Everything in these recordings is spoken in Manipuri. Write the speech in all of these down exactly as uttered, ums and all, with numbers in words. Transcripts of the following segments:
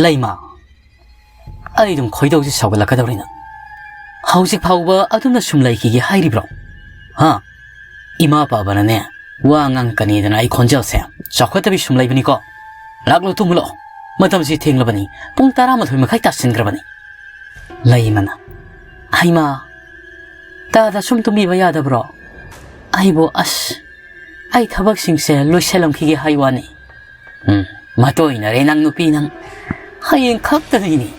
"ꯂꯩꯃ, ꯑꯩ ꯑꯗꯨꯝ ꯈꯣꯏꯗꯧꯁꯤ ꯁꯧꯒꯠꯂꯛꯀꯗꯧꯔꯤꯅ꯫ ꯍꯧꯖꯤꯛ ꯐꯥꯎꯕ ꯑꯗꯨꯝꯅ ꯁꯨꯝ ꯂꯩꯈꯤꯒꯦ ꯍꯥꯏꯔꯤꯕ꯭ꯔꯣ? ꯍꯥ? ꯏꯃꯥ ꯄꯥꯕꯅꯅꯦ, ꯋꯥ ꯉꯥꯡꯀꯅꯤꯗꯅ ꯑꯩ ꯈꯣꯟꯖꯦꯜꯁꯦ ꯆꯥꯎꯈꯠꯇꯕꯤ ꯁꯨꯝ ꯂꯩꯕꯅꯤꯀꯣ꯫ ꯂꯥꯛꯂꯣ, ꯇꯨꯝꯃꯨ ꯂꯥꯛꯑꯣ꯫ ꯃꯇꯝꯁꯤ ꯊꯦꯡꯂꯕꯅꯤ, ꯄꯨꯡ ꯇꯔꯥꯃꯥꯊꯣꯏ ꯃꯈꯥꯏ ꯇꯥꯁꯤꯟꯈ꯭ꯔꯕꯅꯤ"꯫ ꯂꯩꯃꯅ, "ꯍꯩꯃꯥ, ꯇꯥꯗ ꯁꯨꯝ ꯇꯨꯝꯕꯤꯕ ꯌꯥꯗꯕ꯭ꯔꯣ? ꯑꯩꯕꯨ, ꯑꯁ, ꯑꯩ ꯊꯕꯛꯁꯤꯡꯁꯦ ꯂꯣꯏꯁꯤꯜꯂꯝꯈꯤꯒꯦ ꯍꯥꯏ ꯋꯥꯅꯤ"꯫ "ꯎꯝ, ꯃꯇꯣꯏꯅꯔꯦ ꯅꯪ ꯅꯨꯄꯤ ꯅꯪ꯫ ꯍꯌꯦꯡ ꯈꯛꯇꯗꯤꯅꯤ꯫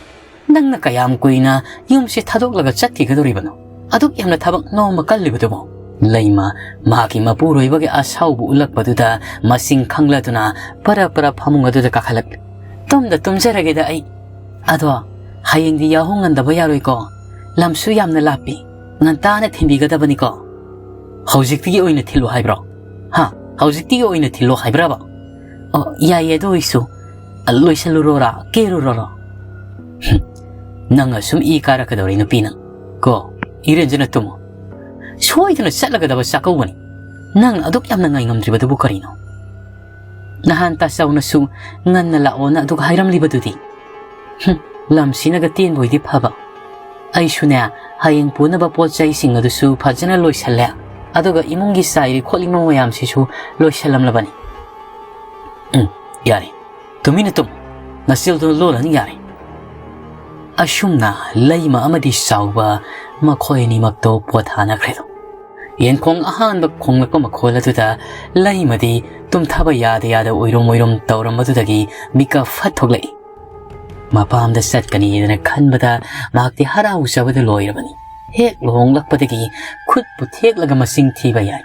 ꯅꯪꯅ ꯀꯌꯥꯝ ꯀꯨꯏꯅ ꯌꯨꯝꯁꯦ ꯊꯥꯗꯣꯛꯂꯒ ꯆꯠꯈꯤꯒꯗꯧꯔꯤꯕꯅꯣ? ꯑꯗꯨꯛ ꯌꯥꯝꯅ ꯊꯕꯛ ꯅꯣꯝꯕ ꯀꯜꯂꯤꯕꯗꯨꯕꯨ"꯫ ꯂꯩꯃ ꯃꯍꯥꯛꯀꯤ ꯃꯄꯨꯔꯣꯏꯕꯒꯤ ꯑꯁꯥꯎꯕ ꯎꯠꯂꯛꯄꯗꯨꯗ ꯃꯁꯤꯡ ꯈꯪꯂꯗꯨꯅ ꯄꯔ ꯄꯔ ꯐꯃꯨꯡ ꯑꯗꯨꯗ ꯀꯥꯈꯠꯂꯛꯂꯦ꯫ "ꯇꯨꯝꯗ ꯇꯨꯝꯖꯔꯒꯦꯗ ꯑꯩ꯫ ꯑꯗꯣ ꯍꯌꯦꯡꯗꯤ ꯌꯥꯍꯧ ꯉꯟꯗꯕ ꯌꯥꯔꯣꯏꯀꯣ꯫ ꯂꯝꯁꯨ ꯌꯥꯝꯅ ꯂꯥꯞꯄꯤ꯫ ꯉꯟꯇꯥꯅ ꯊꯤꯟꯕꯤꯒꯗꯕꯅꯤꯀꯣ"꯫ "ꯍꯧꯖꯤꯛꯇꯒꯤ ꯑꯣꯏꯅ ꯊꯤꯜꯂꯣ ꯍꯥꯏꯕ꯭ꯔꯣ? ꯍꯥ? ꯍꯧꯖꯤꯛꯇꯒꯤ ꯑꯣꯏꯅ ꯊꯤꯜꯂꯣ ꯍꯥꯏꯕ꯭ꯔꯕ?" "ꯑꯣ, ꯌꯥꯏꯌꯦ, ꯑꯗꯨ ꯑꯣꯏꯁꯨ꯫ ꯑ, ꯂꯣꯏꯁꯜꯂꯨꯔꯣꯔꯥ? ꯀꯦꯔꯨꯔꯣꯔꯣ?" "ꯍꯨꯝ, ꯅꯪ ꯑꯁꯨꯝ ꯏ ꯀꯥꯔꯛꯀꯗꯧꯔꯤ ꯅꯨꯄꯤ ꯅꯪ꯫ ꯀꯣ, ꯏꯔꯦꯟꯖꯅ ꯇꯨꯝꯃꯣ꯫ ꯁꯣꯏꯗꯅ ꯆꯠꯂꯒꯗꯕ ꯆꯥꯛꯀꯧꯕꯅꯤ꯫ ꯅꯪ ꯑꯗꯨꯛ ꯌꯥꯝꯅ ꯉꯥꯏ ꯉꯝꯗ꯭ꯔꯤꯕꯗꯨꯕꯨ ꯀꯔꯤꯅꯣ? ꯅꯍꯥꯟ ꯇꯥꯆꯧꯅꯁꯨ ꯉꯟꯅ ꯂꯥꯛꯑꯣꯅ ꯑꯗꯨꯛ ꯍꯥꯏꯔꯝꯂꯤꯕꯗꯨꯗꯤ꯫ ꯍꯨꯝ, ꯂꯝꯁꯤꯅꯒ ꯇꯦꯟꯕ ꯑꯣꯏꯗꯤ ꯐꯕ꯫ ꯑꯩꯁꯨꯅꯦ, ꯍꯌꯦꯡ ꯄꯨꯅꯕ ꯄꯣꯠ ꯆꯩꯁꯤꯡ ꯑꯗꯨꯁꯨ ꯐꯖꯅ ꯂꯣꯏꯁꯜꯂꯦ꯫ ꯑꯗꯨꯒ ꯏꯃꯨꯡꯒꯤ ꯆꯥꯏꯔꯤ ꯈꯣꯠꯂꯤꯕ ꯃꯌꯥꯝꯁꯤꯁꯨ ꯂꯣꯏꯁꯜꯂꯝꯂꯕꯅꯤ"꯫ "ꯎꯝ, ꯌꯥꯔꯦ꯫ ꯇꯨꯃꯤꯟꯅ ꯇꯨꯝ꯫ ꯅꯆꯤꯜꯗꯨ ꯂꯣꯜꯂꯅꯤ, ꯌꯥꯔꯦ"꯫ ꯑꯁꯨꯝꯅ ꯂꯩꯃ ꯑꯃꯗꯤ ꯆꯥꯎꯕ ꯃꯈꯣꯏ ꯑꯅꯤꯃꯛꯇꯣ ꯄꯣꯊꯥꯅꯈ꯭ꯔꯦ꯫ ꯌꯦꯟꯈꯣꯡ ꯑꯍꯥꯟꯕ ꯈꯣꯡꯂꯛꯄ ꯃꯈꯣꯜ ꯑꯗꯨꯗ ꯂꯩꯃꯗꯤ ꯇꯨꯝꯊꯕ ꯌꯥꯗ ꯌꯥꯗ ꯑꯣꯏꯔꯨꯝ ꯑꯣꯏꯔꯨꯝ ꯇꯧꯔꯝꯕꯗꯨꯗꯒꯤ ꯃꯤꯀꯞ ꯐꯠ ꯊꯣꯛꯂꯛꯏ꯫ ꯃꯄꯥꯝꯗ ꯆꯠꯀꯅꯤꯗꯅ ꯈꯟꯕꯗ ꯃꯍꯥꯛꯇꯤ ꯍꯔꯥꯎꯖꯕꯗ ꯂꯣꯏꯔꯕꯅꯤ꯫ ꯍꯦꯛ ꯂꯨꯍꯣꯡꯂꯛꯄꯗꯒꯤ ꯈꯨꯠꯄꯨ ꯊꯦꯛꯂꯒ ꯃꯁꯤꯡ ꯊꯤꯕ ꯌꯥꯏ꯫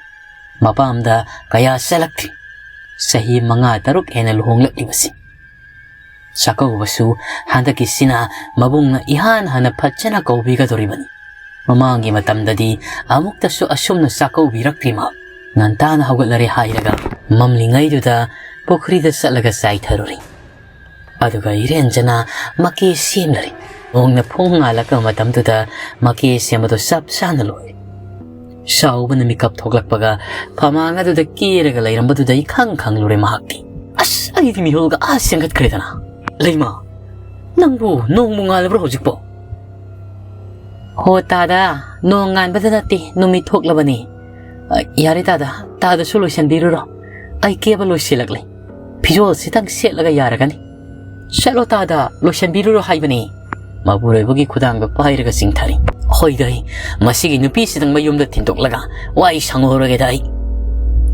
ꯃꯄꯥꯝꯗ ꯀꯌꯥ ꯆꯠꯂꯛꯇ꯭ꯔꯤ꯫ ꯆꯍꯤ ꯃꯉꯥ ꯇꯔꯨꯛ ꯍꯦꯟꯅ ꯂꯨꯍꯣꯡꯂꯛꯂꯤꯕꯁꯤ꯫ ꯆꯥꯛꯀꯧꯕꯁꯨ ꯍꯟꯗꯛꯀꯤꯁꯤꯅ ꯃꯕꯨꯡꯅ ꯏꯍꯥꯟ ꯍꯥꯟꯅ ꯐꯖꯅ ꯀꯧꯕꯤꯒꯗꯧꯔꯤꯕꯅꯤ꯫ ꯃꯃꯥꯡꯒꯤ ꯃꯇꯝꯗꯗꯤ ꯑꯃꯨꯛꯇꯁꯨ ꯑꯁꯨꯝꯅ ꯆꯥꯛꯀꯧꯕꯤꯔꯛꯇ꯭ꯔꯤ ꯃꯍꯥꯛ꯫ ꯉꯟꯇꯥꯅ ꯍꯧꯒꯠꯂꯔꯦ ꯍꯥꯏꯔꯒ ꯃꯝꯂꯤꯉꯩꯗꯨꯗ ꯄꯨꯈ꯭ꯔꯤꯗ ꯆꯠꯂꯒ ꯆꯥꯏꯊꯔꯨꯔꯦ꯫ ꯑꯗꯨꯒ ꯏꯔꯦꯟꯖꯅ ꯃꯀꯦ ꯁꯦꯝꯂꯔꯦ꯫ ꯅꯣꯡꯅ ꯐꯨꯡ ꯉꯥꯜꯂꯛꯄ ꯃꯇꯝꯗꯨꯗ ꯃꯀꯦ ꯁꯦꯝꯕꯗꯨ ꯆꯞ ꯆꯥꯅ ꯂꯣꯏꯔꯦ꯫ ꯆꯥꯎꯕꯅ ꯃꯤꯀꯞ ꯊꯣꯛꯂꯛꯄꯒ ꯐꯃꯥꯡ ꯑꯗꯨꯗ ꯀꯦꯔꯒ ꯂꯩꯔꯝꯕꯗꯨꯗ ꯏꯈꯪ ꯈꯪꯂꯨꯔꯦ ꯃꯍꯥꯛꯇꯤ꯫ ꯑꯁ, ꯑꯩꯗꯤ ꯃꯤꯍꯨꯜꯒ ꯑꯥ ꯆꯦꯟꯒꯠꯈ꯭ꯔꯦꯗꯅ꯫ "ꯂꯩꯃ, ꯅꯪꯕꯨ ꯅꯣꯡꯕꯨ ꯉꯥꯜꯂꯕ꯭ꯔꯣ ꯍꯧꯖꯤꯛꯄꯣ? ꯍꯣ ꯇꯥꯗ, ꯅꯣꯡ ꯉꯥꯟꯕꯗ ꯅꯠꯇꯦ, ꯅꯨꯃꯤꯠ ꯊꯣꯛꯂꯕꯅꯤ꯫ ꯑ, ꯌꯥꯔꯦ ꯇꯥꯗ, ꯇꯥꯗꯁꯨ ꯂꯣꯏꯁꯟꯕꯤꯔꯨꯔꯣ꯫ ꯑꯩ ꯀꯦꯕ ꯂꯣꯏꯁꯤꯜꯂꯛꯂꯦ꯫ ꯐꯤꯖꯣꯜꯁꯤꯇꯪ ꯁꯦꯠꯂꯒ ꯌꯥꯔꯒꯅꯤ꯫ ꯆꯠꯂꯣ ꯇꯥꯗ, ꯂꯣꯏꯁꯟꯕꯤꯔꯨꯔꯣ ꯍꯥꯏꯕꯅꯤ꯫ ꯃꯄꯨꯔꯣꯏꯕꯒꯤ ꯈꯨꯗꯥꯡꯗ ꯄꯥꯏꯔꯒ ꯆꯤꯡꯊꯔꯤ꯫ ꯍꯣꯏꯗ, ꯑꯩ ꯃꯁꯤꯒꯤ ꯅꯨꯄꯤꯁꯤꯗꯪ ꯃꯌꯨꯝꯗ ꯊꯤꯟꯗꯣꯛꯂꯒ ꯋꯥꯏ ꯁꯪꯍꯧꯔꯒꯦꯗ ꯑꯩ꯫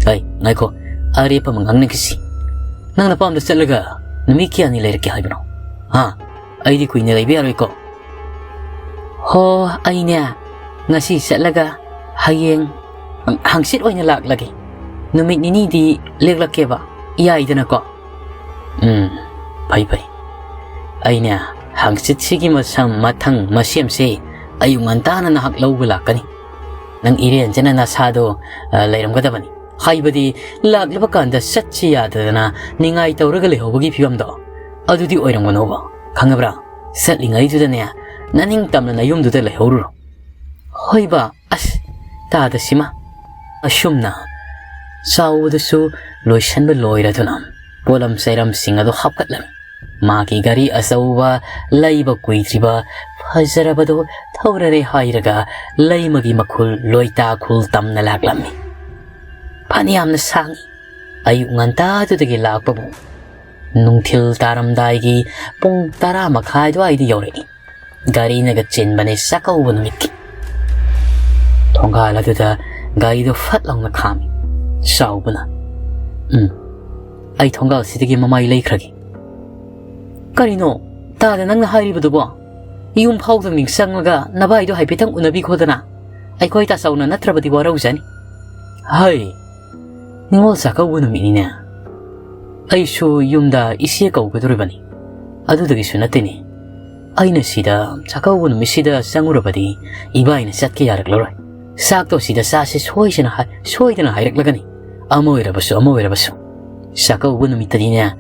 ꯑꯩ, ꯉꯥꯏꯈꯣ, ꯑꯔꯦꯞꯄ ꯑꯃ ꯉꯥꯡꯅꯈꯤꯁꯤ꯫ ꯅꯪ ꯅꯄꯥꯝꯗ ꯆꯠꯂꯒ ꯅꯨꯃꯤꯠ ꯀꯌꯥꯅꯤ ꯂꯩꯔꯛꯀꯦ ꯍꯥꯏꯕꯅꯣ? ꯍꯥ? ꯑꯩꯗꯤ ꯀꯨꯏꯅ ꯂꯩꯕ ꯌꯥꯔꯣꯏꯀꯣ꯫ ꯍꯣ, ꯑꯩꯅꯦ, ꯉꯁꯤ ꯆꯠꯂꯒ ꯍꯌꯦꯡ, ꯍꯪꯆꯤꯠ ꯑꯣꯏꯅ ꯂꯥꯛꯂꯒꯦ꯫ ꯅꯨꯃꯤꯠ ꯅꯤꯅꯤꯗꯤ ꯂꯦꯛꯂꯛꯀꯦꯕ, ꯌꯥꯏꯗꯅꯀꯣ? ꯎꯝ, ꯐꯩ, ꯐꯩ꯫ ꯑꯩꯅꯦ, ꯍꯪꯆꯤꯠꯁꯤꯒꯤ ꯃꯁꯝ ꯃꯊꯪ ꯃꯁꯦꯝꯁꯦ ꯑꯌꯨꯛ ꯉꯟꯇꯥꯅ ꯅꯍꯥꯛ ꯂꯧꯕ ꯂꯥꯛꯀꯅꯤ꯫ ꯅꯪ ꯏꯔꯦꯟꯖꯅ ꯅꯁꯥꯗꯣ, ꯑ, ꯂꯩꯔꯝꯒꯗꯕꯅꯤ꯫ ꯍꯥꯏꯕꯗꯤ, ꯂꯥꯛꯂꯕ ꯀꯥꯟꯗ ꯆꯠꯁꯤ ꯌꯥꯗꯗꯅ ꯅꯤꯡꯉꯥꯏ ꯇꯧꯔꯒ ꯂꯩꯍꯧꯕꯒꯤ ꯐꯤꯕꯝꯗꯣ, ꯑꯗꯨꯗꯤ ꯑꯣꯏꯔꯝꯒꯅꯣꯕ, ꯈꯪꯉꯕ꯭ꯔꯥ? ꯆꯠꯂꯤꯉꯩꯗꯨꯗꯅꯦ, ꯅꯅꯤꯡ ꯇꯝꯅ ꯅꯌꯨꯝꯗꯨꯗ ꯂꯩꯍꯧꯔꯨꯔꯣ꯫ ꯍꯣꯏꯕ, ꯑꯁ, ꯇꯥꯗ ꯁꯤꯃ꯫ ꯑꯁꯨꯝꯅ ꯆꯥꯎꯕꯗꯨꯁꯨ ꯂꯣꯏꯁꯟꯕ ꯂꯣꯏꯔꯗꯨꯅ ꯄꯣꯠꯂꯝ ꯆꯩꯔꯝꯁꯤꯡ ꯑꯗꯨ ꯍꯥꯞꯀꯠꯂꯝꯃꯤ꯫ ꯃꯥꯒꯤ ꯒꯥꯔꯤ ꯑꯆꯧꯕ ꯂꯩꯕ ꯀꯨꯏꯗ꯭ꯔꯤꯕ ꯐꯖꯔꯕꯗꯨ ꯊꯧꯔꯔꯦ ꯍꯥꯏꯔꯒ ꯂꯩꯃꯒꯤ ꯃꯈꯨꯜ ꯂꯣꯏꯇꯥꯈꯨꯜ ꯇꯝꯅ ꯂꯥꯛꯂꯝꯃꯤ꯫ ꯐꯅꯌꯥꯝꯅ ꯁꯥꯡꯏ꯫ ꯑꯌꯨꯛ ꯉꯟꯇꯥꯗꯨꯗꯒꯤ ꯂꯥꯛꯄꯕꯨ ꯅꯨꯡꯊꯤꯜ ꯇꯥꯔꯝꯗꯥꯏꯒꯤ ꯄꯨꯡ ꯇꯔꯥ ꯃꯈꯥꯏ ꯑꯗꯨꯋꯥꯏꯗ ꯌꯧꯔꯛꯏ꯫ ꯒꯥꯔꯤꯅꯒ ꯆꯤꯟꯕꯅꯦ ꯆꯥꯛꯀꯧꯕ ꯅꯨꯃꯤꯠꯀꯤ꯫ ꯊꯣꯡꯒꯥꯜ ꯑꯗꯨꯗ ꯒꯥꯔꯤꯗꯨ ꯐꯠ ꯂꯥꯎꯅ ꯈꯥꯝꯃꯤ꯫ ꯆꯥꯎꯕꯅ, "ꯎꯝ, ꯑꯩ ꯊꯣꯡꯒꯥꯜꯁꯤꯗꯒꯤ ꯃꯃꯥꯏ ꯂꯩꯈ꯭ꯔꯒꯦ꯫" "ꯀꯔꯤꯅꯣ ꯇꯥꯗ ꯅꯪꯅ ꯍꯥꯏꯔꯤꯕꯗꯨꯕꯣ? ꯌꯨꯝ ꯐꯥꯎꯗꯪ ꯆꯪꯉꯒ ꯅꯚꯥꯏꯗꯣ ꯍꯥꯏꯐꯦꯠꯇꯪ ꯎꯅꯕꯤꯈꯣꯗꯅ꯫ ꯑꯩꯈꯣꯏ ꯇꯥꯆꯧꯅ ꯅꯠꯇ꯭ꯔꯕꯗꯤ ꯋꯥꯔꯧꯖꯅꯤ꯫" "ꯍꯩ, ꯅꯤꯉꯣꯜ ꯆꯥꯛꯀꯧꯕ ꯅꯨꯃꯤꯠꯅꯤꯅꯦ꯫ ꯑꯩꯁꯨ ꯌꯨꯝꯗ ꯏꯆꯦ ꯀꯧꯒꯗꯧꯔꯤꯕꯅꯤ꯫ ꯑꯗꯨꯗꯒꯤꯁꯨ ꯅꯠꯇꯦꯅꯦ꯫ ꯑꯩꯅ ꯁꯤꯗ ꯆꯥꯛꯀꯧꯕ ꯅꯨꯃꯤꯠꯁꯤꯗ ꯆꯪꯉꯨꯔꯕꯗꯤ ꯏꯕꯥꯏꯅ ꯆꯠꯀꯦ ꯌꯥꯔꯛꯂꯔꯣꯏ꯫ ꯆꯥꯛꯇꯣ ꯁꯤꯗ ꯆꯥꯁꯦ ꯁꯣꯏꯗꯅ ꯍꯥꯏ-, ꯁꯣꯏꯗꯅ ꯍꯥꯏꯔꯛꯂꯒꯅꯤ꯫ ꯑꯃ ꯑꯣꯏꯔꯕꯁꯨ, ꯑꯃ ꯑꯣꯏꯔꯕꯁꯨ꯫ ꯆꯥꯛꯀꯧꯕ ꯅꯨꯃꯤꯠꯇꯗꯤꯅꯦ,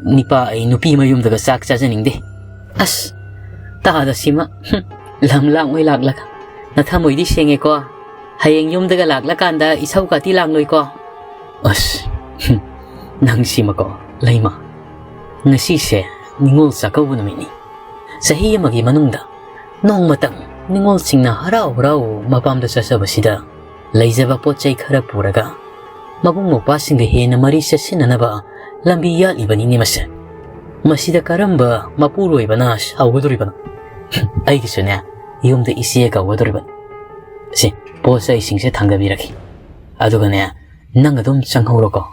ꯅꯤꯄꯥ ꯑꯩ ꯅꯨꯄꯤ ꯃꯌꯨꯝꯗꯒ ꯆꯥꯛ ꯆꯥꯖꯅꯤꯡꯗꯦ꯫" "ꯑꯁ, ꯇꯥꯗ ꯁꯤꯃ, ꯍꯨꯝ, ꯂꯝ ꯂꯥꯡꯉꯣꯏ ꯂꯥꯛꯂꯒ꯫ ꯅꯊꯃꯣꯏꯗꯤ ꯁꯦꯡꯉꯦꯀꯣ? ꯍꯌꯦꯡ ꯌꯨꯝꯗꯒ ꯂꯥꯛꯂꯀꯥꯟꯗ ꯏꯁꯧ ꯀꯥꯇꯤ ꯂꯥꯡꯂꯣꯏꯀꯣ?" "ꯑꯁ, ꯍꯨꯝ, ꯅꯪ ꯁꯤꯃꯀꯣ, ꯂꯩꯃ꯫ ꯉꯁꯤꯁꯦ ꯅꯤꯉꯣꯜ ꯆꯥꯛꯀꯧꯕ ꯅꯨꯃꯤꯠꯅꯤ꯫ ꯆꯍꯤ ꯑꯃꯒꯤ ꯃꯅꯨꯡꯗ ꯅꯣꯡꯃꯇꯪ ꯅꯤꯉꯣꯜꯁꯤꯡꯅ ꯍꯔꯥꯎ ꯍꯔꯥꯎ ꯃꯄꯥꯝꯗ ꯆꯠꯆꯕꯁꯤꯗ ꯂꯩꯖꯕ ꯄꯣꯠ ꯆꯩ ꯈꯔ ꯄꯨꯔꯒ ꯃꯕꯨꯡ ꯃꯧꯄ꯭ꯋꯥꯁꯤꯡꯒ ꯍꯦꯟꯅ ꯃꯔꯤ ꯆꯠꯁꯤꯟꯅꯅꯕ ꯂꯝꯕꯤ ꯌꯥꯠꯂꯤꯕꯅꯤꯅꯦ ꯃꯁꯦ꯫ ꯃꯁꯤꯗ ꯀꯔꯝꯕ ꯃꯄꯨꯔꯣꯏꯕꯅ ꯁꯥꯎꯒꯗꯧꯔꯤꯕꯅꯣ? ꯑꯩꯒꯤꯁꯨꯅꯦ, ꯌꯨꯝꯗ ꯏꯆꯦ ꯀꯧꯒꯗꯧꯔꯤꯕꯅꯤ꯫ ꯁꯤ ꯄꯣꯠ ꯆꯩꯁꯤꯡꯁꯦ ꯊꯥꯡꯗꯕꯤꯔꯒꯦ꯫ ꯑꯗꯨꯒꯅꯦ, ꯅꯪ ꯑꯗꯨꯝ ꯆꯪꯍꯧꯔꯣꯀꯣ꯫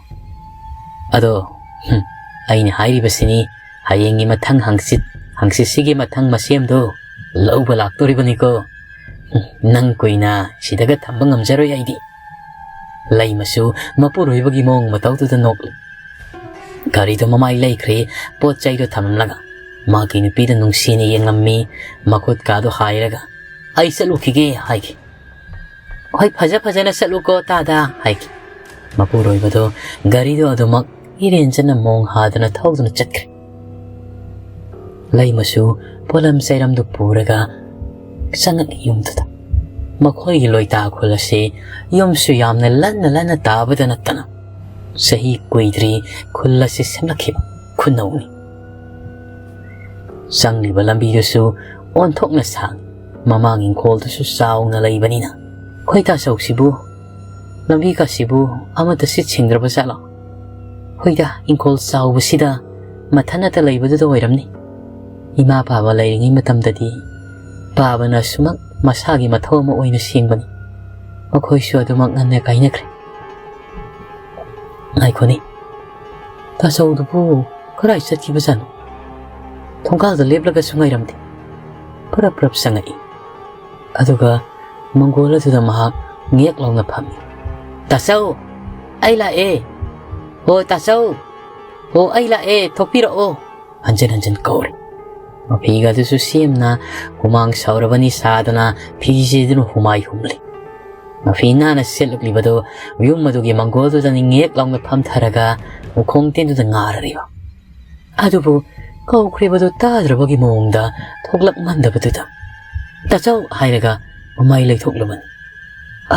ꯑꯗꯣ, ꯍꯨꯝ, ꯑꯩꯅ ꯍꯥꯏꯔꯤꯕꯁꯤꯅꯤ, ꯍꯌꯦꯡꯒꯤ ꯃꯊꯪ ꯍꯪꯆꯤꯠ, ꯍꯪꯆꯤꯠꯁꯤꯒꯤ ꯃꯊꯪ ꯃꯁꯦꯝꯗꯣ ꯂꯧꯕ ꯂꯥꯛꯇꯣꯔꯤꯕꯅꯤꯀꯣ꯫ ꯍꯨꯝ, ꯅꯪ ꯀꯨꯏꯅ ꯁꯤꯗꯒ ꯊꯝꯕ ꯉꯝꯖꯔꯣꯏ ꯑꯩꯗꯤ꯫ ꯂꯩꯃꯁꯨ ꯃꯄꯨꯔꯣꯏꯕꯒꯤ ꯃꯑꯣꯡ ꯃꯇꯧꯗꯨꯗ ꯅꯣꯛꯂꯤ꯫ ꯒꯥꯔꯤꯗꯣ ꯃꯃꯥꯏ ꯂꯩꯈ꯭ꯔꯦ, ꯄꯣꯠ ꯆꯩꯗꯣ ꯊꯝꯂꯝꯂꯒ ꯃꯥꯒꯤ ꯅꯨꯄꯤꯗ ꯅꯨꯡꯁꯤꯅ ꯌꯦꯡꯂꯝꯃꯤ, ꯃꯈꯨꯠꯀꯥꯗꯣ ꯍꯥꯏꯔꯒ, "ꯑꯩ ꯆꯠꯂꯨꯈꯤꯒꯦ" ꯍꯥꯏꯈꯤ꯫ "ꯍꯣꯏ, ꯐꯖ ꯐꯖꯅ ꯆꯠꯂꯨꯀꯣ ꯇꯥꯗ" ꯍꯥꯏꯈꯤ꯫ ꯃꯄꯨꯔꯣꯏꯕꯗꯣ ꯒꯥꯔꯤꯗꯣ ꯑꯗꯨꯃꯛ ꯏꯔꯦꯟꯖꯅ ꯃꯣꯡ ꯍꯥꯗꯅ ꯊꯧꯗꯨꯅ ꯆꯠꯈ꯭ꯔꯦ꯫ ꯂꯩꯃꯁꯨ ꯄꯣꯠꯂꯝ ꯆꯩꯔꯝꯗꯨ ꯄꯨꯔꯒ ꯆꯪꯉꯛꯏ ꯌꯨꯝꯗꯨꯗ꯫ ꯃꯈꯣꯏꯒꯤ ꯂꯣꯏꯇꯥ ꯈꯨꯜ ꯑꯁꯤ ꯌꯨꯝꯁꯨ ꯌꯥꯝꯅ ꯂꯟꯅ ꯂꯟꯅ ꯇꯥꯕꯗ ꯅꯠꯇꯅ ꯆꯍꯤ ꯀꯨꯏꯗ꯭ꯔꯤ ꯈꯨꯜ ꯑꯁꯤ ꯁꯦꯝꯂꯛꯈꯤꯕ ꯈꯨꯟꯅꯧꯅꯤ꯫ ꯆꯪꯂꯤꯕ ꯂꯝꯕꯤꯗꯨꯁꯨ ꯑꯣꯟꯊꯣꯛꯅ ꯁꯥꯡꯏ꯫ ꯃꯃꯥꯡ ꯏꯪꯈꯣꯜꯗꯨꯁꯨ ꯆꯥꯎꯅ ꯂꯩꯕꯅꯤꯅ ꯑꯩꯈꯣꯏ ꯇꯥꯆꯧꯁꯤꯕꯨ ꯂꯝꯕꯤꯒꯁꯤꯕꯨ ꯑꯃꯠꯇ ꯁꯤꯠ ꯁꯦꯡꯗ꯭ꯔꯕ ꯖꯥꯠꯂꯣ? ꯍꯣꯏꯗ, ꯏꯪꯈꯣꯜ ꯆꯥꯎꯕꯁꯤꯗ ꯃꯊꯟꯇ ꯂꯩꯕꯗꯨꯗ ꯑꯣꯏꯔꯝꯅꯤ꯫ ꯏꯃꯥ ꯄꯥꯕ ꯂꯩꯔꯤꯉꯩ ꯃꯇꯝꯗꯗꯤ ꯄꯥꯕꯅ ꯁꯨꯃꯛ ꯃꯁꯥꯒꯤ ꯃꯊꯧ ꯑꯃ ꯑꯣꯏꯅ ꯁꯦꯡꯕꯅꯤ꯫ ꯃꯈꯣꯏꯁꯨ ꯑꯗꯨꯃꯛ ꯉꯟꯅ ꯀꯥꯏꯅꯈ꯭ꯔꯦ꯫ ꯉꯥꯏꯈꯣꯅꯦ, ꯇꯥꯆꯧꯗꯨꯕꯨ ꯀꯗꯥꯏ ꯆꯠꯈꯤꯕꯖꯥꯠꯅꯣ? ꯊꯣꯡꯒꯥꯜꯗ ꯂꯦꯞꯂꯒꯁꯨ ꯉꯥꯏꯔꯝꯗꯦ꯫ ꯄꯔꯞ ꯄꯔꯞ ꯆꯪꯉꯛꯏ꯫ ꯑꯗꯨꯒ ꯃꯪꯒꯣꯜ ꯑꯗꯨꯗ ꯃꯍꯥꯛ ꯉꯦꯛ ꯂꯥꯎꯅ ꯐꯝꯃꯤ꯫ "ꯇꯥꯆꯧ, ꯑꯩ ꯂꯥꯛꯑꯦ! ꯍꯣ ꯇꯥꯆꯧ! ꯍꯣ ꯑꯩ ꯂꯥꯛꯑꯦ! ꯊꯣꯛꯄꯤꯔꯛꯑꯣ!" ꯍꯟꯖꯤꯟ ꯍꯟꯖꯤꯟ ꯀꯧꯔꯤ꯫ ꯃꯐꯤꯒ ꯑꯗꯨꯁꯨ ꯁꯦꯝꯅ ꯍꯨꯃꯥꯡ ꯁꯧꯔꯕꯅꯤ ꯁꯥꯗꯅ ꯐꯤꯁꯤꯗꯨꯅ ꯍꯨꯃꯥꯏ ꯍꯨꯝꯂꯤ꯫ ꯃꯐꯤ ꯅꯥꯟꯅ ꯁꯦꯠꯂꯛꯂꯤꯕꯗꯨ ꯌꯨꯝ ꯑꯗꯨꯒꯤ ꯃꯪꯒꯣꯜꯗꯨꯗ ꯅꯤꯡꯉꯦꯛ ꯂꯥꯎꯅ ꯐꯝꯊꯔꯒ ꯎꯈꯣꯡ ꯇꯦꯟꯗꯨꯗ ꯉꯥꯔꯔꯤꯕ꯫ ꯑꯗꯨꯕꯨ ꯀꯧꯈ꯭ꯔꯤꯕꯗꯨ ꯇꯥꯗ꯭ꯔꯕꯒꯤ ꯃꯑꯣꯡꯗ ꯊꯣꯛꯂꯛꯃꯟꯗꯕꯗꯨꯗ "ꯇꯥꯆꯧ" ꯍꯥꯏꯔꯒ ꯃꯃꯥꯏ ꯂꯩꯊꯣꯛꯂꯨꯕꯅꯤ꯫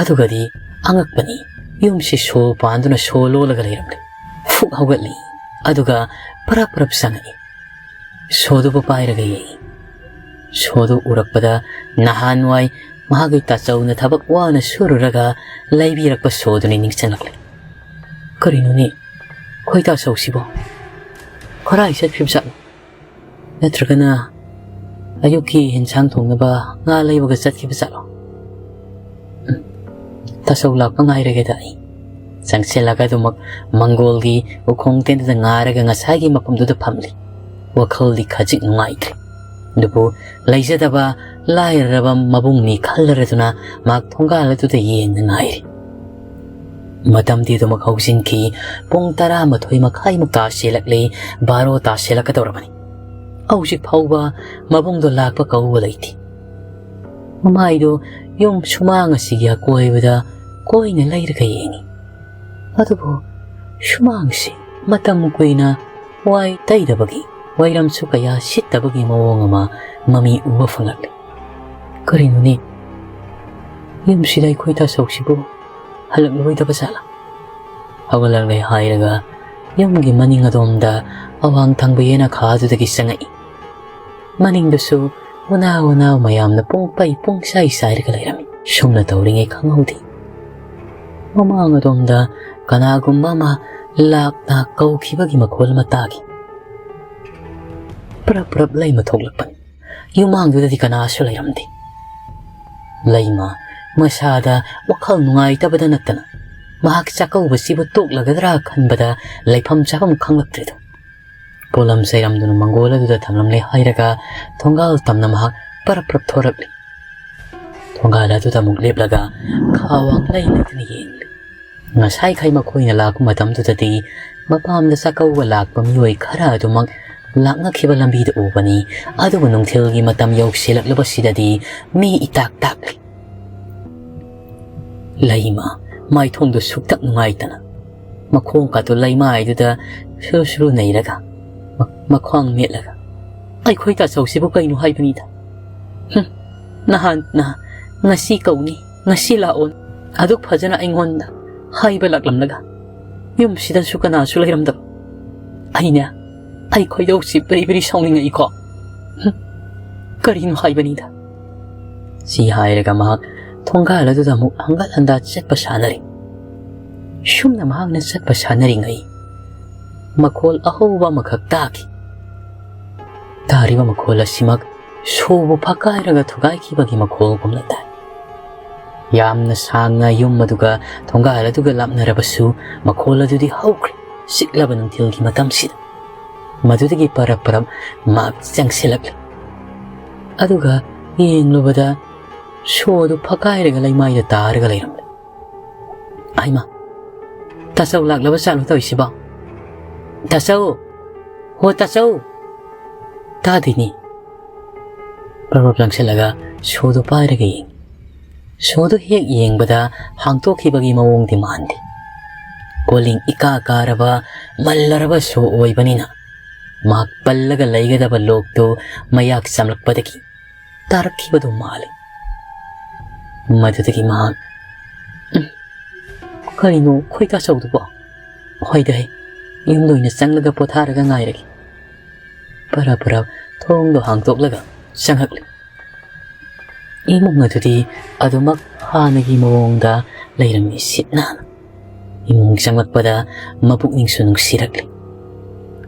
ꯑꯗꯨꯒꯗꯤ ꯑꯉꯛꯄꯅꯤ, ꯌꯨꯝꯁꯤ ꯁꯣ ꯄꯥꯟꯗꯨꯅ ꯁꯣ ꯂꯣꯜꯂꯒ ꯂꯩꯔꯝꯂꯦ꯫ ꯐꯨꯛ ꯍꯧꯒꯠꯂꯤ, ꯑꯗꯨꯒ ꯄꯔꯞ ꯄꯔꯞ ꯆꯪꯉꯛꯏ꯫ ꯁꯣꯗꯨꯕꯨ ꯄꯥꯏꯔꯒ ꯌꯦꯡꯉꯤ꯫ ꯁꯣꯗꯨ ꯎꯔꯛꯄꯗ ꯅꯍꯥꯟꯋꯥꯏ ꯃꯍꯥꯛꯀꯤ ꯇꯥꯆꯧꯅ ꯊꯕꯛ ꯋꯥꯅ ꯁꯨꯔꯨꯔꯒ ꯂꯩꯕꯤꯔꯛꯄ ꯁꯣꯗꯨꯅꯤ ꯅꯤꯡꯁꯤꯡꯂꯛꯂꯦ꯫ ꯀꯔꯤꯅꯣꯅꯦ, ꯑꯩꯈꯣꯏ ꯇꯥꯆꯧꯁꯤꯕꯣ ꯀꯔꯥꯏ ꯆꯠꯈ꯭ꯔꯤꯕꯖꯥꯠꯅꯣ? ꯅꯠꯇ꯭ꯔꯒꯅ ꯑꯌꯨꯛꯀꯤ ꯍꯦꯟꯁꯥꯡ ꯊꯣꯡꯅꯕ ꯉꯥ ꯂꯩꯕꯒ ꯆꯠꯈꯤꯕ ꯖꯥꯠꯂꯣ? ꯎꯝ, ꯇꯥꯆꯧ ꯂꯥꯛꯄ ꯉꯥꯏꯔꯒꯦꯗ ꯑꯩ꯫ ꯆꯪꯁꯤꯜꯂꯒ ꯑꯗꯨꯃꯛ ꯃꯪꯒꯣꯜꯒꯤ ꯎꯈꯣꯡ ꯇꯦꯟꯗꯨꯗ ꯉꯥꯔꯒ ꯉꯁꯥꯏꯒꯤ ꯃꯐꯝꯗꯨꯗ ꯐꯝꯂꯤ꯫ ꯋꯥꯈꯜꯗꯤ ꯈꯖꯤꯛ ꯅꯨꯡꯉꯥꯏꯇ꯭ꯔꯦ꯫ ꯑꯗꯨꯕꯨ ꯂꯩꯖꯗꯕ ꯂꯥꯏꯔꯔꯕ ꯃꯕꯨꯡꯅꯤ ꯈꯜꯂꯔꯗꯨꯅ ꯃꯍꯥꯛ ꯊꯣꯡꯒꯥꯜ ꯑꯗꯨꯗ ꯌꯦꯡꯅ ꯉꯥꯏꯔꯤ꯫ ꯃꯇꯝꯗꯤ ꯑꯗꯨꯃꯛ ꯍꯧꯖꯤꯟꯈꯤ꯫ ꯄꯨꯡ ꯇꯔꯥꯃꯥꯊꯣꯏ ꯃꯈꯥꯏꯃꯨꯛ ꯇꯥꯁꯤꯜꯂꯛꯂꯦ, ꯕꯥꯔꯣ ꯇꯥꯁꯤꯜꯂꯛꯀꯗꯧꯔꯕꯅꯤ꯫ ꯍꯧꯖꯤꯛ ꯐꯥꯎꯕ ꯃꯕꯨꯡꯗꯣ ꯂꯥꯛꯄ ꯀꯧꯕ ꯂꯩꯇꯦ꯫ ꯃꯃꯥꯏꯗꯣ ꯌꯨꯝ ꯁꯨꯃꯥꯡ ꯑꯁꯤꯒꯤ ꯑꯀꯣꯏꯕꯗ ꯀꯣꯏꯅ ꯂꯩꯔꯒ ꯌꯦꯡꯉꯤ꯫ ꯑꯗꯨꯕꯨ ꯁꯨꯃꯥꯡꯁꯤ ꯃꯇꯝ ꯀꯨꯏꯅ ꯋꯥꯏ ꯇꯩꯗꯕꯒꯤ, ꯋꯥꯏꯔꯝꯁꯨ ꯀꯌꯥ ꯁꯤꯠꯇꯕꯒꯤ ꯃꯑꯣꯡ ꯑꯃ ꯃꯃꯤ ꯎꯕ ꯐꯪꯂꯛꯂꯤ꯫ ꯀꯔꯤꯅꯣꯅꯦ? ꯌꯨꯝꯁꯤꯗ ꯑꯩꯈꯣꯏ ꯇꯥꯆꯧꯁꯤꯕꯨ ꯍꯜꯂꯛꯂꯣꯏꯗꯕ ꯖꯥꯠꯂꯥ? ꯍꯧꯒꯠꯂꯛꯂꯦ ꯍꯥꯏꯔꯒ ꯌꯨꯝꯒꯤ ꯃꯅꯤꯡ ꯑꯗꯣꯝꯗ ꯑꯋꯥꯡ ꯊꯪꯕ ꯌꯦꯅꯈꯥꯗꯨꯗꯒꯤ ꯆꯪꯉꯛꯏ꯫ ꯃꯅꯤꯡꯗꯁꯨ ꯎꯅꯥ ꯎꯅꯥ ꯃꯌꯥꯝꯅ ꯄꯨꯡ ꯄꯩ ꯄꯨꯡ ꯆꯥꯏ ꯆꯥꯏꯔꯒ ꯂꯩꯔꯝꯃꯤ꯫ ꯁꯨꯝꯅ ꯇꯧꯔꯤꯉꯩ ꯈꯪꯍꯧꯗꯦ꯫ ꯃꯃꯥꯡ ꯑꯗꯣꯝꯗ ꯀꯅꯥꯒꯨꯝꯕ ꯑꯃ ꯂꯥꯛꯅ ꯀꯧꯈꯤꯕꯒꯤ ꯃꯈꯣꯜ ꯑꯃ ꯇꯥꯈꯤ꯫ ꯄ꯭ꯔꯞ ꯄ꯭ꯔꯞ ꯂꯩꯃ ꯊꯣꯛꯂꯛꯄꯅꯤ꯫ ꯌꯨꯝꯃꯥꯡꯗꯨꯗꯗꯤ ꯀꯅꯥꯁꯨ ꯂꯩꯔꯝꯗꯦ꯫ ꯂꯩꯃ ꯃꯁꯥꯗ ꯋꯥꯈꯜ ꯅꯨꯡꯉꯥꯏꯇꯕꯗ ꯅꯠꯇꯅ ꯃꯍꯥꯛ ꯆꯥꯛꯀꯧꯕꯁꯤꯕꯨ ꯇꯣꯛꯂꯒꯗ꯭ꯔꯥ ꯈꯟꯕꯗ ꯂꯩꯐꯝ ꯆꯥꯐꯝ ꯈꯪꯂꯛꯇ꯭ꯔꯦꯗꯣ꯫ ꯄꯣꯠꯂꯝ ꯆꯩꯔꯝꯗꯨꯅ ꯃꯪꯒꯣꯜ ꯑꯗꯨꯗ ꯊꯝꯂꯝꯂꯦ ꯍꯥꯏꯔꯒ ꯊꯣꯡꯒꯥꯜ ꯇꯝꯅ ꯃꯍꯥꯛ ꯄꯔꯞ ꯄꯔꯞ ꯊꯣꯔꯛꯂꯤ꯫ ꯊꯣꯡꯒꯥꯜ ꯑꯗꯨꯗ ꯑꯃꯨꯛ ꯂꯦꯞꯂꯒ ꯈꯥ ꯋꯥꯡ ꯂꯩ ꯂꯩꯇꯅ ꯌꯦꯡꯂꯤ꯫ ꯉꯁꯥꯏꯈꯩ ꯃꯈꯣꯏꯅ ꯂꯥꯛꯄ ꯃꯇꯝꯗꯨꯗꯗꯤ ꯃꯄꯥꯝꯗ ꯆꯥꯛꯀꯧꯕ ꯂꯥꯛꯄ ꯃꯤꯑꯣꯏ ꯈꯔ ꯑꯗꯨꯃꯛ ꯂꯥꯛꯅꯈꯤꯕ ꯂꯝꯕꯤꯗ ꯎꯕꯅꯤ, ꯑꯗꯨꯕꯨ ꯅꯨꯡꯊꯤꯜꯒꯤ ꯃꯇꯝ ꯌꯧꯁꯤꯜꯂꯛꯂꯕꯁꯤꯗꯗꯤ ꯃꯤ ꯏꯇꯥꯛ ꯇꯥꯛꯂꯤ꯫ ꯂꯩꯃ ꯃꯥꯏꯊꯣꯡꯗꯨ ꯁꯨꯛꯇꯛ ꯅꯨꯡꯉꯥꯏꯇꯅ ꯃꯈꯣꯡ ꯀꯥꯇꯨ ꯂꯩꯃꯥꯏꯗꯨꯗ ꯁꯨꯔꯨ ꯁꯨꯔꯨ ꯅꯩꯔꯒ ꯃ-, ꯃꯈ꯭ꯋꯥꯡ ꯃꯦꯠꯂꯒ, "ꯑꯩꯈꯣꯏ ꯇꯥꯆꯧꯁꯤꯕꯨ ꯀꯩꯅꯣ ꯍꯥꯏꯕꯅꯤꯗ? ꯍꯨꯝ, ꯅꯍꯥꯟ, ꯅꯍꯥꯟ, ꯉꯁꯤ ꯀꯧꯅꯤ, ꯉꯁꯤ ꯂꯥꯛꯑꯣ, ꯑꯗꯨꯛ ꯐꯖꯅ ꯑꯩꯉꯣꯟꯗ ꯍꯥꯏꯕ ꯂꯥꯛꯂꯝꯂꯒ ꯌꯨꯝꯁꯤꯗꯁꯨ ꯀꯅꯥꯁꯨ ꯂꯩꯔꯝꯗꯕ꯫ ꯑꯩꯅ, ꯑꯩ ꯈꯣꯏꯗꯧꯁꯤ ꯕ꯭ꯔꯤ ꯕ꯭ꯔꯤ ꯁꯥꯎꯅꯤꯡꯉꯛꯏꯀꯣ꯫ ꯍꯨꯝ, ꯀꯔꯤꯅꯣ ꯍꯥꯏꯕꯅꯤꯗ?" ꯁꯤ ꯍꯥꯏꯔꯒ ꯃꯍꯥꯛ ꯊꯣꯡꯒꯥꯜ ꯑꯗꯨꯗ ꯑꯃꯨꯛ ꯍꯪꯒꯠ ꯍꯟꯗꯥ ꯆꯠꯄ ꯁꯥꯟꯅꯔꯤ꯫ ꯁꯨꯝꯅ ꯃꯍꯥꯛꯅ ꯆꯠꯄ ꯁꯥꯟꯅꯔꯤꯉꯩ, ꯃꯈꯣꯜ ꯑꯍꯧꯕ ꯑꯃꯈꯛ ꯇꯥꯈꯤ꯫ ꯇꯥꯔꯤꯕ ꯃꯈꯣꯜ ꯑꯁꯤꯃꯛ ꯁꯣꯕꯨ ꯐꯛꯀꯥꯏꯔꯒ ꯊꯨꯒꯥꯏꯈꯤꯕꯒꯤ ꯃꯈꯣꯜꯒꯨꯝꯅ ꯇꯥꯏ꯫ ꯌꯥꯝꯅ ꯁꯥꯡꯅ ꯌꯨꯝ ꯑꯗꯨꯒ ꯊꯣꯡꯒꯥꯜ ꯑꯗꯨꯒ ꯂꯥꯞꯅꯔꯕꯁꯨ, ꯃꯈꯣꯜ ꯑꯗꯨꯗꯤ ꯍꯧꯈ꯭ꯔꯦ꯫ ꯆꯤꯛꯂꯕ ꯅꯨꯡꯊꯤꯜꯒꯤ ꯃꯇꯝꯁꯤꯗ ꯃꯗꯨꯗꯒꯤ ꯄꯔꯞ ꯄꯔꯞ ꯃꯍꯥꯛ ꯆꯪꯁꯤꯜꯂꯛꯂꯤ꯫ ꯑꯗꯨꯒ ꯌꯦꯡꯂꯨꯕꯗ, ꯁꯣ ꯑꯗꯨ ꯐꯛꯀꯥꯏꯔꯒ ꯂꯩꯃꯥꯏꯗ ꯇꯥꯔꯒ ꯂꯩꯔꯝꯂꯦ꯫ "ꯍꯩꯃꯥ, ꯇꯥꯆꯧ ꯂꯥꯛꯂꯕ ꯆꯥꯠꯂꯣ ꯇꯧꯔꯤꯁꯤꯕꯣ? ꯇꯥꯆꯧ! ꯍꯣ ꯇꯥꯆꯧ!" ꯇꯥꯗꯦꯅꯦ꯫ ꯄꯔꯞ ꯄꯔꯞ ꯆꯪꯁꯤꯜꯂꯒ ꯁꯣꯗꯨ ꯄꯥꯏꯔꯒ ꯌꯦꯡꯉꯤ꯫ ꯁꯣꯗꯨ ꯍꯦꯛ ꯌꯦꯡꯕꯗ ꯍꯥꯡꯇꯣꯛꯈꯤꯕꯒꯤ ꯃꯑꯣꯡꯗꯤ ꯃꯥꯟꯗꯦ꯫ ꯀꯣꯂꯤꯡ ꯏꯀꯥ ꯀꯥꯔꯕ, ꯃꯜꯂꯔꯕ ꯁꯣ ꯑꯣꯏꯕꯅꯤꯅ, ꯃꯍꯥꯛ ꯄꯜꯂꯒ ꯂꯩꯒꯗꯕ ꯂꯣꯛꯇꯨ ꯃꯌꯥꯛ ꯆꯝꯂꯛꯄꯗꯒꯤ ꯇꯥꯔꯛꯈꯤꯕꯗꯨ ꯃꯥꯜꯂꯤ꯫ ꯃꯗꯨꯗꯒꯤ ꯃꯍꯥꯛ, "ꯎꯝ, ꯀꯔꯤꯅꯣ ꯈꯣꯏ ꯇꯥꯆꯧꯗꯨꯕꯣ? ꯍꯣꯏꯗ ꯍꯦ, ꯌꯨꯝꯗ ꯑꯣꯏꯅ ꯆꯪꯂꯒ ꯄꯣꯊꯥꯔꯒ ꯉꯥꯏꯔꯒꯦ꯫" ꯄꯔꯞ ꯄꯔꯞ ꯊꯣꯡꯗꯣ ꯍꯥꯡꯗꯣꯛꯂꯒ ꯆꯪꯉꯛꯂꯤ꯫ ꯏꯃꯨꯡ ꯑꯗꯨꯗꯤ ꯑꯗꯨꯃꯛ ꯍꯥꯟꯅꯒꯤ ꯃꯑꯣꯡꯗ ꯂꯩꯔꯝꯃꯤ, ꯁꯤꯠ ꯅꯥꯟꯅ꯫ ꯏꯃꯨꯡ ꯆꯪꯂꯛꯄꯗ ꯃꯄꯨꯛꯅꯤꯡꯁꯨ ꯅꯨꯡꯁꯤꯔꯛꯂꯤ꯫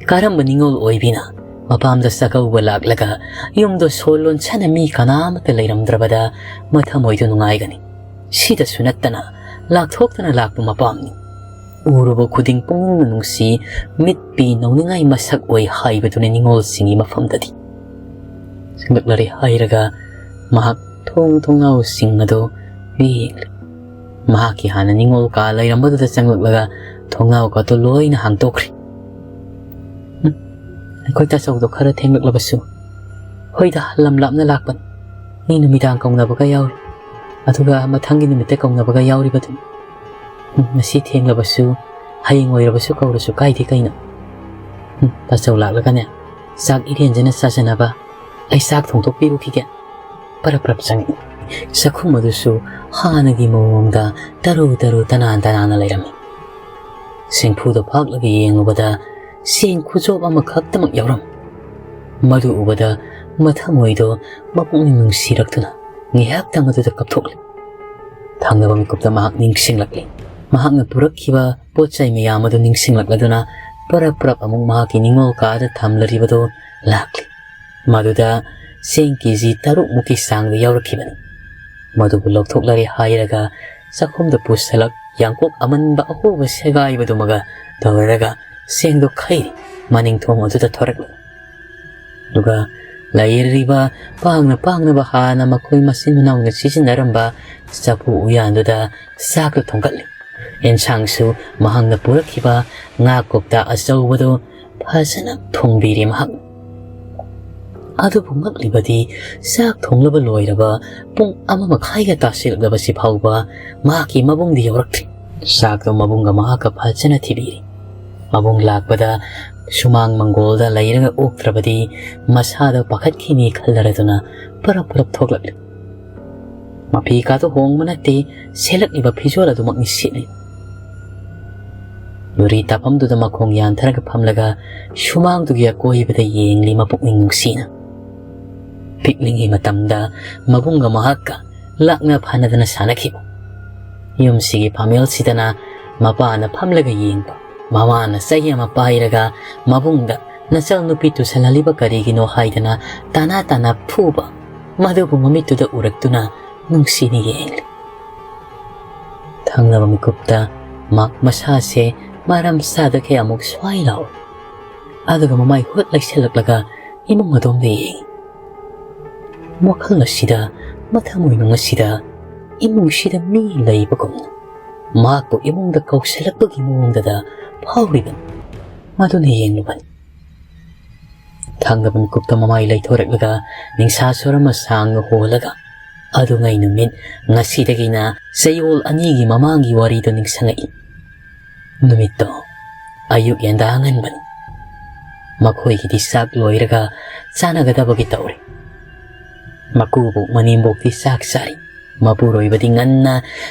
ꯀꯔꯝꯕ ꯅꯤꯡꯉꯣꯜ ꯑꯣꯏꯕꯤꯅ ꯃꯄꯥꯝꯗ ꯆꯥꯛꯀꯧꯕ ꯂꯥꯛꯂꯒ ꯌꯨꯝꯗꯣ ꯁꯣ ꯂꯣꯟꯁꯅ ꯃꯤ ꯀꯅꯥꯃꯠꯇ ꯂꯩꯔꯝꯗ꯭ꯔꯕꯗ ꯃꯊꯃꯣꯏꯗꯨ ꯅꯨꯡꯉꯥꯏꯒꯅꯤ? ꯁꯤꯗꯁꯨ ꯅꯠꯇꯅ ꯂꯥꯛꯊꯣꯛꯇꯅ ꯂꯥꯛꯄ ꯃꯄꯥꯝꯅꯤ꯫ ꯎꯔꯨꯕ ꯈꯨꯗꯤꯡ ꯄꯨꯛꯅꯤꯡꯅ ꯅꯨꯡꯁꯤ, ꯃꯤꯠ ꯄꯤ ꯅꯧꯅꯤꯡꯉꯥꯏ ꯃꯁꯛ ꯑꯣꯏ ꯍꯥꯏꯕꯗꯨꯅꯤ ꯅꯤꯡꯉꯣꯜꯁꯤꯡꯒꯤ ꯃꯐꯝꯗꯗꯤ꯫ ꯆꯪꯂꯛꯂꯔꯦ ꯍꯥꯏꯔꯒ ꯃꯍꯥꯛ ꯊꯣꯡ ꯊꯣꯡꯅꯥꯎꯁꯤꯡ ꯑꯗꯨ ꯌꯦꯡꯂꯤ꯫ ꯃꯍꯥꯛꯀꯤ ꯍꯥꯟꯅ ꯅꯤꯡꯉꯣꯜ ꯀꯥ ꯂꯩꯔꯝꯕꯗꯨꯗ ꯆꯪꯂꯛꯂꯒ ꯊꯣꯡꯅꯥꯎ ꯀꯥꯗꯨ ꯂꯣꯏꯅ ꯍꯥꯡꯗꯣꯛꯈ꯭ꯔꯦ꯫ "ꯎꯝ, ꯑꯩꯈꯣꯏ ꯇꯥꯆꯧꯗꯣ ꯈꯔ ꯊꯦꯡꯂꯛꯂꯕꯁꯨ, ꯍꯣꯏꯗ, ꯂꯝ ꯂꯥꯞꯅ ꯂꯥꯛꯄꯅꯤ꯫ ꯃꯤ ꯅꯨꯃꯤꯗꯥꯡ ꯀꯧꯅꯕꯒ ꯌꯥꯎꯔꯤ꯫ ꯑꯗꯨꯒ ꯃꯊꯪꯒꯤ ꯅꯨꯃꯤꯠꯇ ꯀꯧꯅꯕꯒ ꯌꯥꯎꯔꯤꯕꯗꯨꯅꯤ꯫ ꯎꯝ, ꯉꯁꯤ ꯊꯦꯡꯂꯕꯁꯨ, ꯍꯌꯦꯡ ꯑꯣꯏꯔꯕꯁꯨ ꯀꯧꯔꯁꯨ ꯀꯥꯏꯗꯦ ꯀꯩꯅꯣ꯫ ꯎꯝ, ꯇꯥꯆꯧ ꯂꯥꯛꯂꯒꯅꯦ, ꯆꯥꯛ ꯏꯔꯦꯟꯖꯅ ꯆꯥꯖꯅꯕ ꯑꯩ ꯆꯥꯛ ꯊꯣꯡꯗꯣꯛꯄꯤꯔꯨꯈꯤꯒꯦ꯫" ꯄꯔꯞ ꯄꯔꯞ ꯆꯪꯉꯛꯏ꯫ ꯆꯥꯛꯈꯨꯝ ꯑꯗꯨꯁꯨ ꯍꯥꯟꯅꯒꯤ ꯃꯑꯣꯡꯗ ꯇꯔꯨ ꯇꯔꯨ ꯇꯅꯥꯟ ꯇꯅꯥꯟꯅ ꯂꯩꯔꯝꯃꯤ꯫ ꯁꯤꯡꯐꯨꯗ ꯐꯥꯛꯂꯒ ꯌꯦꯡꯂꯨꯕꯗ ꯆꯦꯡ ꯈꯨꯆꯣꯞ ꯑꯃꯈꯛꯇꯃꯛ ꯌꯥꯎꯔꯝꯃꯤ꯫ ꯃꯗꯨ ꯎꯕꯗ ꯃꯊꯃꯣꯏꯗꯣ ꯃꯄꯨꯛꯅꯤꯡ ꯅꯨꯡꯁꯤꯔꯛꯇꯨꯅ ꯉꯥꯏꯍꯥꯛꯇꯪ ꯑꯗꯨꯗ ꯀꯞꯊꯣꯛꯂꯦ꯫ ꯊꯪꯅꯕ ꯃꯤꯀꯨꯞꯇ ꯃꯍꯥꯛ ꯅꯤꯡꯁꯤꯡꯂꯛꯂꯦ꯫ ꯃꯍꯥꯛꯅ ꯄꯨꯔꯛꯈꯤꯕ ꯄꯣꯠ ꯆꯩ ꯃꯌꯥꯝ ꯑꯗꯨ ꯅꯤꯡꯁꯤꯡꯂꯛꯂꯗꯨꯅ ꯄꯔꯞ ꯄꯔꯞ ꯑꯃꯨꯛ ꯃꯍꯥꯛꯀꯤ ꯅꯤꯡꯉꯣꯜ ꯀꯥꯗ ꯊꯝꯂꯔꯤꯕꯗꯨ ꯂꯥꯛꯂꯦ꯫ ꯃꯗꯨꯗ ꯆꯦꯡ ꯀꯦ ꯖꯤ ꯇꯔꯨꯛ ꯃꯨꯛꯀꯤ ꯆꯥꯡꯗ ꯌꯥꯎꯔꯛꯈꯤꯕꯅꯤ꯫ ꯃꯗꯨꯕꯨ ꯂꯧꯊꯣꯛꯂꯔꯦ ꯍꯥꯏꯔꯒ ꯆꯥꯛꯈꯨꯝꯗ ꯄꯨꯁꯜꯂꯛ ꯌꯥꯡꯀꯣꯛ ꯑꯃꯟꯕ ꯑꯍꯣꯕ ꯁꯦꯒꯥꯏꯕꯗꯨꯃꯒ ꯇꯧꯔꯒ ꯆꯦꯡꯗꯨ ꯈꯩꯔꯤ ꯃꯅꯤꯡ ꯊꯣꯡ ꯑꯗꯨꯗ ꯊꯣꯔꯛꯂꯤ꯫ ꯑꯗꯨꯒ ꯂꯩꯔꯤꯕ ꯄꯥꯡꯅ ꯄꯥꯡꯅꯕ ꯍꯥꯟꯅ ꯃꯈꯣꯏ ꯃꯆꯤꯟ ꯃꯅꯥꯎꯅ ꯁꯤꯖꯤꯟꯅꯔꯝꯕ ꯆꯐꯨ ꯎꯌꯥꯟꯗꯨꯗ ꯆꯥꯛꯇꯨ ꯊꯣꯡꯒꯠꯂꯤ꯫ ꯑꯦꯟꯁꯥꯡꯁꯨ ꯃꯍꯥꯛꯅ ꯄꯨꯔꯛꯈꯤꯕ ꯉꯥ ꯀꯧꯇꯥ ꯑꯆꯧꯕꯗꯨ ꯐꯖꯅ ꯊꯣꯡꯕꯤꯔꯦ ꯃꯍꯥꯛꯅ꯫ ꯑꯗꯨꯕꯨ ꯉꯛꯂꯤꯕꯗꯤ ꯆꯥꯛ ꯊꯣꯡꯂꯕ ꯂꯣꯏꯔꯕ ꯄꯨꯡ ꯑꯃ ꯃꯈꯥꯏꯒ ꯇꯥꯁꯤꯜꯂꯛꯂꯕꯁꯤ ꯐꯥꯎꯕ ꯃꯍꯥꯛꯀꯤ ꯃꯕꯨꯡꯗꯤ ꯌꯧꯔꯛꯇ꯭ꯔꯤ꯫ ꯆꯥꯛꯇꯣ ꯃꯕꯨꯡꯒ ꯃꯍꯥꯛꯀ ꯐꯖꯅ ꯊꯤꯕꯤꯔꯤ꯫ ꯃꯕꯨꯡ ꯂꯥꯛꯄꯗ ꯁꯨꯃꯥꯡ ꯃꯪꯒꯣꯜꯗ ꯂꯩꯔꯒ ꯑꯣꯛꯇ꯭ꯔꯕꯗꯤ ꯃꯁꯥꯗꯣ ꯄꯥꯈꯠꯈꯤꯅꯤ ꯈꯜꯂꯔꯗꯨꯅ ꯄꯔꯞ ꯄꯔꯞ ꯊꯣꯛꯂꯛꯂꯤ꯫ ꯃꯐꯤ ꯀꯥꯗꯣ ꯍꯣꯡꯕ ꯅꯠꯇꯦ, ꯁꯦꯠꯂꯛꯂꯤꯕ ꯐꯤꯖꯣꯜ ꯑꯗꯨꯃꯛꯅꯤ ꯁꯦꯠꯂꯤ꯫ ꯌꯨꯔꯤ ꯇꯥꯐꯝꯗꯨꯗ ꯃꯈꯣꯡ ꯌꯥꯟꯊꯔꯒ ꯐꯝꯂꯒ ꯁꯨꯃꯥꯡꯗꯨꯒꯤ ꯑꯀꯣꯏꯕꯗ ꯌꯦꯡꯂꯤ ꯃꯄꯨꯛꯅꯤꯡ ꯅꯨꯡꯁꯤꯅ꯫ ꯄꯤꯛꯂꯤꯉꯩ ꯃꯇꯝꯗ ꯃꯕꯨꯡꯒ ꯃꯍꯥꯛꯀ ꯂꯥꯛꯅ ꯐꯥꯅꯗꯅ ꯁꯥꯟꯅꯈꯤꯕ꯫ ꯌꯨꯝꯁꯤꯒꯤ ꯐꯥꯃꯦꯜꯁꯤꯗꯅ ꯃꯄꯥꯅ ꯐꯝꯂꯒ ꯌꯦꯡꯕ, ꯃꯃꯥꯅ ꯆꯩ ꯑꯃ ꯄꯥꯏꯔꯒ ꯃꯕꯨꯡꯗ "ꯅꯆꯜ ꯅꯨꯄꯤ ꯇꯨꯁꯜꯍꯜꯂꯤꯕ ꯀꯔꯤꯒꯤꯅꯣ?" ꯍꯥꯏꯗꯅ ꯇꯥꯅꯥ ꯇꯥꯅꯥ ꯐꯨꯕ, ꯃꯗꯨꯕꯨ ꯃꯃꯤꯠꯇꯨꯗ ꯎꯔꯛꯇꯨꯅ ꯅꯨꯡꯁꯤꯅ ꯌꯦꯡꯂꯤ꯫ ꯊꯪꯅꯕ ꯃꯤꯀꯨꯞꯇ ꯃꯍꯥꯛ ꯃꯁꯥꯁꯦ ꯃꯔꯝ ꯆꯥꯗꯈꯩ ꯑꯃꯨꯛ ꯁ꯭ꯋꯥꯏ ꯂꯥꯎꯏ꯫ ꯑꯗꯨꯒ ꯃꯃꯥꯏ ꯍꯨꯠ ꯂꯩꯁꯜꯂꯛꯂꯒ ꯏꯃꯨꯡ ꯑꯗꯣꯝꯗ ꯌꯦꯡꯏ꯫ ꯋꯥꯈꯜ ꯑꯁꯤꯗ, ꯃꯊꯃꯣꯏꯅꯨꯡ ꯑꯁꯤꯗ ꯏꯃꯨꯡꯁꯤꯗ ꯃꯤ ꯂꯩꯕꯒꯨꯝꯅ ꯃꯍꯥꯛꯄꯨ ꯏꯃꯨꯡꯗ ꯀꯧꯁꯤꯜꯂꯛꯄꯒꯤ ꯃꯑꯣꯡꯗꯗ ꯐꯥꯎꯔꯤꯕꯅꯤ꯫ ꯃꯗꯨꯅ ꯌꯦꯡꯂꯨꯕꯅꯤ꯫ ꯊꯪꯅꯕ ꯃꯤꯀꯨꯞꯇ ꯃꯃꯥꯏ ꯂꯩꯊꯣꯔꯛꯂꯒ ꯅꯤꯡꯁꯥ ꯁꯣꯔ ꯑꯃ ꯁꯥꯡꯅ ꯍꯣꯜꯂꯒ, ꯑꯗꯨꯉꯩ ꯅꯨꯃꯤꯠ ꯉꯁꯤꯗꯒꯤꯅ ꯆꯌꯣꯜ ꯑꯅꯤꯒꯤ ꯃꯃꯥꯡꯒꯤ ꯋꯥꯔꯤꯗꯨ ꯅꯤꯡꯁꯤꯡꯉꯛꯏ꯫ ꯅꯨꯃꯤꯠꯇꯣ ꯑꯌꯨꯛ ꯌꯦꯟꯗꯥ ꯉꯟꯕꯅꯤ꯫ ꯃꯈꯣꯏꯒꯤꯗꯤ ꯆꯥꯛ ꯂꯣꯏꯔꯒ ꯆꯥꯅꯒꯗꯕꯒꯤ ꯇꯧꯔꯤ꯫ ꯃꯀꯨꯕꯣꯛ ꯃꯅꯦꯝꯕꯣꯛꯇꯤ ꯆꯥꯛ ꯆꯥꯔꯤ꯫ ꯃꯄꯨꯔꯣꯏꯕꯗꯤ ꯉꯟꯅ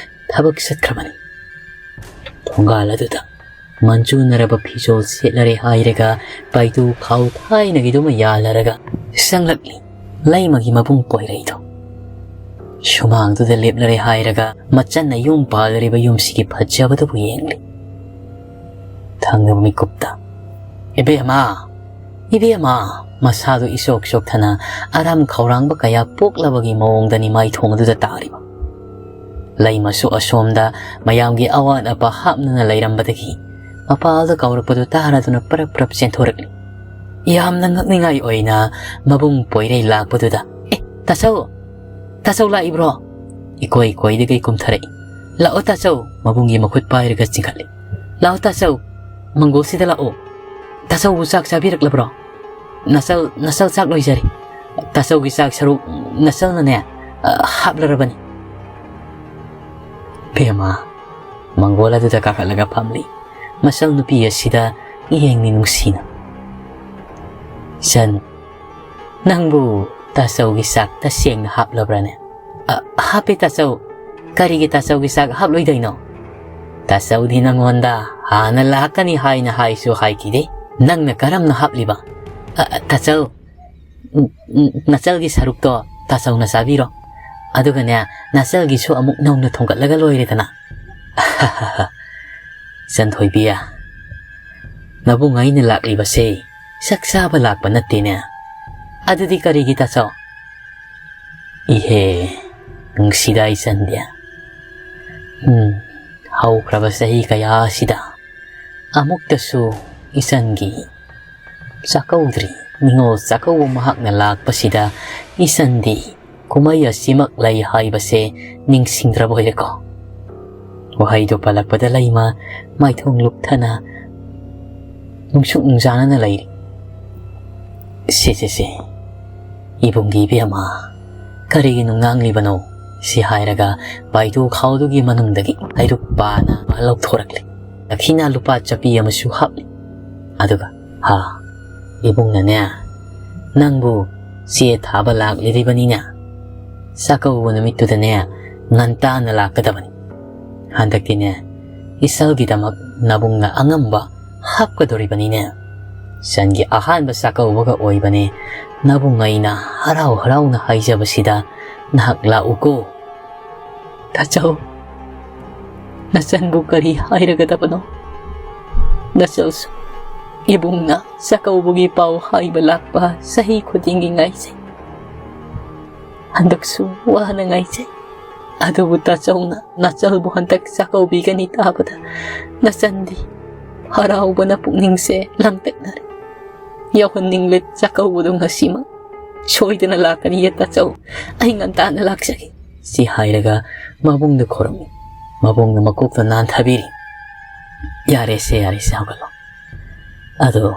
ꯊꯕꯛ ꯆꯠꯈ꯭ꯔꯕꯅꯤ꯫ ꯊꯣꯡꯒꯥꯜ ꯑꯗꯨꯗ ꯃꯟꯖꯨꯅꯔꯕ ꯐꯤꯖꯣꯜ ꯁꯦꯠꯂꯔꯦ ꯍꯥꯏꯔꯒ ꯄꯥꯏꯇꯨ ꯈꯥꯎ ꯊꯥꯏꯅꯒꯤꯗꯨꯃ ꯌꯥꯜꯂꯔꯒ ꯆꯪꯂꯛꯂꯤ꯫ ꯂꯩꯃꯒꯤ ꯃꯕꯨꯡ ꯄꯣꯏꯔꯩꯗꯣ ꯁꯨꯃꯥꯡꯗꯨꯗ ꯂꯦꯞꯂꯔꯦ ꯍꯥꯏꯔꯒ ꯃꯆꯟꯅ ꯌꯨꯝ ꯄꯥꯜꯂꯤꯕ ꯌꯨꯝꯁꯤꯒꯤ ꯐꯖꯕꯗꯨꯕꯨ ꯌꯦꯡꯂꯤ꯫ ꯊꯪꯅꯕ ꯃꯤꯀꯨꯞꯇ, "ꯏꯕꯦꯝꯃ, ꯏꯕꯦꯝꯃ!" ꯃꯁꯥꯗꯨ ꯏꯁꯣꯛ ꯁꯣꯛꯊꯅ ꯑꯔꯥꯝ ꯈꯧꯔꯥꯡꯕ ꯀꯌꯥ ꯄꯣꯛꯂꯕꯒꯤ ꯃꯑꯣꯡꯗꯅꯤ ꯃꯥꯏꯊꯣꯡ ꯑꯗꯨꯗ ꯇꯥꯔꯤꯕ꯫ ꯂꯩꯃꯁꯨ ꯑꯁꯣꯝꯗ ꯃꯌꯥꯝꯒꯤ ꯑꯋꯥꯠ ꯑꯄꯥ ꯍꯥꯞꯅꯅ ꯂꯩꯔꯝꯕꯗꯒꯤ ꯃꯄꯥꯜꯗ ꯀꯧꯔꯛꯄꯗꯨ ꯇꯥꯔꯗꯨꯅ ꯄ꯭ꯔꯞ ꯄ꯭ꯔꯞ ꯆꯦꯟꯊꯣꯔꯛꯂꯤ꯫ ꯌꯥꯝꯅ ꯉꯛꯅꯤꯡꯉꯥꯏ ꯑꯣꯏꯅ ꯃꯕꯨꯡ ꯄꯣꯏꯔꯩ ꯂꯥꯛꯄꯗꯨꯗ, "ꯑꯦ, ꯇꯥꯆꯧ! ꯇꯥꯆꯧ ꯂꯥꯛꯏꯕ꯭ꯔꯣ?" ꯏꯀꯣꯏ ꯀꯣꯏꯗꯒꯩ ꯀꯨꯝꯊꯔꯛꯏ꯫ "ꯂꯥꯛꯑꯣ ꯇꯥꯆꯧ!" ꯃꯕꯨꯡꯒꯤ ꯃꯈꯨꯠ ꯄꯥꯏꯔꯒ ꯆꯤꯡꯈꯠꯂꯤ꯫ "ꯂꯥꯛꯑꯣ ꯇꯥꯆꯧ! ꯃꯪꯒꯣꯜꯁꯤꯗ ꯂꯥꯛꯑꯣ꯫ ꯇꯥꯆꯧꯕꯨ ꯆꯥꯛ ꯆꯥꯕꯤꯔꯛꯂꯕ꯭ꯔꯣ? ꯅꯆꯜ, ꯅꯆꯜ ꯆꯥꯛ ꯂꯣꯏꯖꯔꯦ꯫ ꯇꯥꯆꯧꯒꯤ ꯆꯥꯛ ꯁꯔꯨꯛ ꯅꯆꯜꯅꯅꯦ, ꯑ, ꯍꯥꯞꯂꯔꯕꯅꯤ꯫" ꯕꯦꯝꯃ ꯃꯪꯒꯣꯜ ꯑꯗꯨꯗ ꯀꯥꯈꯠꯂꯒ ꯐꯝꯂꯤ꯫ ꯃꯆꯜ ꯅꯨꯄꯤ ꯑꯁꯤꯗ ꯃꯤꯠꯌꯦꯡꯅꯤ ꯅꯨꯡꯁꯤꯅ꯫ "ꯏꯆꯟ, ꯅꯪꯕꯨ ꯇꯥꯆꯧꯒꯤ ꯆꯥꯛ ꯇꯁꯦꯡꯅ ꯍꯥꯞꯂꯕ꯭ꯔꯅꯦ?" "ꯑ, ꯍꯥꯞꯄꯦ ꯇꯥꯆꯧ꯫ ꯀꯔꯤꯒꯤ ꯇꯥꯆꯧꯒꯤ ꯆꯥꯛ ꯍꯥꯞꯂꯣꯏꯗꯣꯏꯅꯣ? ꯇꯥꯆꯧꯗꯤ ꯅꯪꯉꯣꯟꯗ ꯍꯥꯟꯅ ꯂꯥꯛꯀꯅꯤ ꯍꯥꯏꯅ ꯍꯥꯏꯁꯨ ꯍꯥꯏꯈꯤꯗꯦ꯫ ꯅꯪꯅ ꯀꯔꯝꯅ ꯍꯥꯞꯂꯤꯕ?" "ꯑ, ꯑ, ꯇꯥꯆꯧ, ꯎꯝ, ꯎꯝ, ꯅꯆꯜꯒꯤ ꯁꯔꯨꯛꯇꯣ ꯇꯥꯆꯧꯅ ꯆꯥꯕꯤꯔꯣ꯫ ꯑꯗꯨꯒꯅꯦ, ꯅꯆꯜꯒꯤꯁꯨ ꯑꯃꯨꯛ ꯅꯧꯅ ꯊꯣꯡꯒꯠꯂꯒ ꯂꯣꯏꯔꯦꯗꯅ꯫" "ꯆꯟꯊꯣꯏꯕꯤ, ꯅꯕꯨꯡ ꯑꯩꯅ ꯂꯥꯛꯂꯤꯕꯁꯦ ꯆꯥꯛ ꯆꯥꯕ ꯂꯥꯛꯄ ꯅꯠꯇꯦꯅꯦ꯫" "ꯑꯗꯨꯗꯤ ꯀꯔꯤꯒꯤ ꯇꯥꯆꯧ?" "ꯏꯍꯦ, ꯅꯨꯡꯁꯤꯗꯥ ꯏꯆꯟꯗꯤ꯫ ꯎꯝ, ꯍꯧꯈ꯭ꯔꯕ ꯆꯍꯤ ꯀꯌꯥ ꯑꯁꯤꯗ ꯑꯃꯨꯛꯇꯁꯨ ꯏꯆꯟꯒꯤ ꯆꯥꯛꯀꯧꯗ꯭ꯔꯤ꯫ ꯅꯤꯉꯣꯜ ꯆꯥꯛꯀꯧꯕ ꯃꯍꯥꯛꯅ ꯂꯥꯛꯄꯁꯤꯗ ꯏꯆꯟꯗꯤ ꯀꯨꯝꯍꯩ ꯑꯁꯤꯃꯛ ꯂꯩ ꯍꯥꯏꯕꯁꯦ ꯅꯤꯡꯁꯤꯡꯗ꯭ꯔꯕ ꯑꯣꯏꯔꯦꯀꯣ?" ꯋꯥꯍꯩꯗꯨ ꯄꯜꯂꯛꯄꯗ ꯂꯩꯃ ꯃꯥꯏꯊꯣꯡ ꯂꯨꯞꯊꯅ ꯅꯨꯡꯁꯨꯛ ꯅꯨꯡꯖꯥꯅꯅ ꯂꯩꯔꯤ꯫ "ꯁꯦ, ꯁꯦ, ꯁꯦ, ꯏꯕꯨꯡꯒꯤ ꯏꯕꯦꯝꯃ, ꯀꯔꯤꯒꯤꯅꯣ ꯉꯥꯡꯂꯤꯕꯅꯣ?" ꯁꯤ ꯍꯥꯏꯔꯒ ꯕꯥꯏꯗꯨ ꯈꯥꯎꯗꯨꯒꯤ ꯃꯅꯨꯡꯗꯒꯤ ꯍꯩꯔꯨꯛ ꯄꯥꯅ ꯑꯃ ꯂꯧꯊꯣꯔꯛꯂꯤ꯫ ꯗꯈꯤꯅꯥ ꯂꯨꯄꯥ ꯆꯠꯄꯤ ꯑꯃꯁꯨ ꯍꯥꯞꯂꯤ꯫ ꯑꯗꯨꯒ, "ꯍꯥ, ꯏꯕꯨꯡꯅꯅꯦ, ꯅꯪꯕꯨ ꯆꯦ ꯊꯥꯕ ꯂꯥꯛꯂꯤꯕꯅꯤꯅꯦ꯫ ꯆꯥꯛꯀꯧꯕ ꯅꯨꯃꯤꯠꯇꯨꯗꯅꯦ, ꯉꯟꯇꯥꯅ ꯂꯥꯛꯀꯗꯕꯅꯤ꯫ ꯍꯟꯗꯛꯇꯤꯅꯦ, ꯏꯆꯜꯒꯤꯗꯃꯛ ꯅꯕꯨꯡꯅ ꯑꯉꯝꯕ ꯍꯥꯞꯀꯗꯧꯔꯤꯕꯅꯤꯅꯦ꯫" ꯏꯆꯟꯒꯤ ꯑꯍꯥꯟꯕ ꯆꯥꯛꯀꯧꯕꯒ ꯑꯣꯏꯕꯅꯦ꯫ ꯅꯕꯨꯡ ꯑꯩꯅ ꯍꯔꯥꯎ ꯍꯔꯥꯎꯅ ꯍꯥꯏꯖꯕꯁꯤꯗ ꯅꯍꯥꯛ ꯂꯥꯛꯎꯀꯣ꯫ ꯇꯥꯆꯧ, ꯅꯆꯟꯕꯨ ꯀꯔꯤ ꯍꯥꯏꯔꯒꯗꯕꯅꯣ? ꯅꯆꯧꯁꯨ ꯏꯕꯨꯡꯅ ꯆꯥꯛꯀꯧꯕꯒꯤ ꯄꯥꯎ ꯍꯥꯏꯕ ꯂꯥꯛꯄ ꯆꯍꯤ ꯈꯨꯗꯤꯡꯒꯤ ꯉꯥꯏꯖꯩ꯫ ꯍꯟꯗꯛꯁꯨ ꯋꯥꯅ ꯉꯥꯏꯖꯩ꯫ ꯑꯗꯨꯕꯨ ꯇꯥꯆꯧꯅ ꯅꯆꯜꯕꯨ ꯍꯟꯗꯛ ꯆꯥꯛꯀꯧꯕꯤꯒꯅꯤ ꯇꯥꯕꯗ ꯅꯆꯟꯗꯤ ꯍꯔꯥꯎꯕꯅ ꯄꯨꯛꯅꯤꯡꯁꯦ ꯂꯥꯡꯇꯛꯅꯔꯦ꯫ ꯌꯥꯎꯍꯟꯅꯤꯡꯂꯦ ꯆꯥꯛꯀꯧꯕꯗꯣ ꯉꯁꯤꯃꯛ꯫ ꯁꯣꯏꯗꯅ ꯂꯥꯛꯀꯅꯤꯌꯦ ꯇꯥꯆꯧ꯫ ꯑꯩ ꯉꯟꯇꯥꯅ ꯂꯥꯛꯆꯒꯦ꯫ ꯁꯤ ꯍꯥꯏꯔꯒ ꯃꯕꯨꯡꯗ ꯈꯨꯔꯨꯝꯃꯤ꯫ ꯃꯕꯨꯡꯅ ꯃꯀꯣꯛꯇ ꯅꯥꯟꯊꯕꯤꯔꯤ꯫ "ꯌꯥꯔꯦꯁꯦ, ꯌꯥꯔꯦꯁꯦ, ꯍꯧꯒꯠꯂꯣ꯫ ꯑꯗꯣ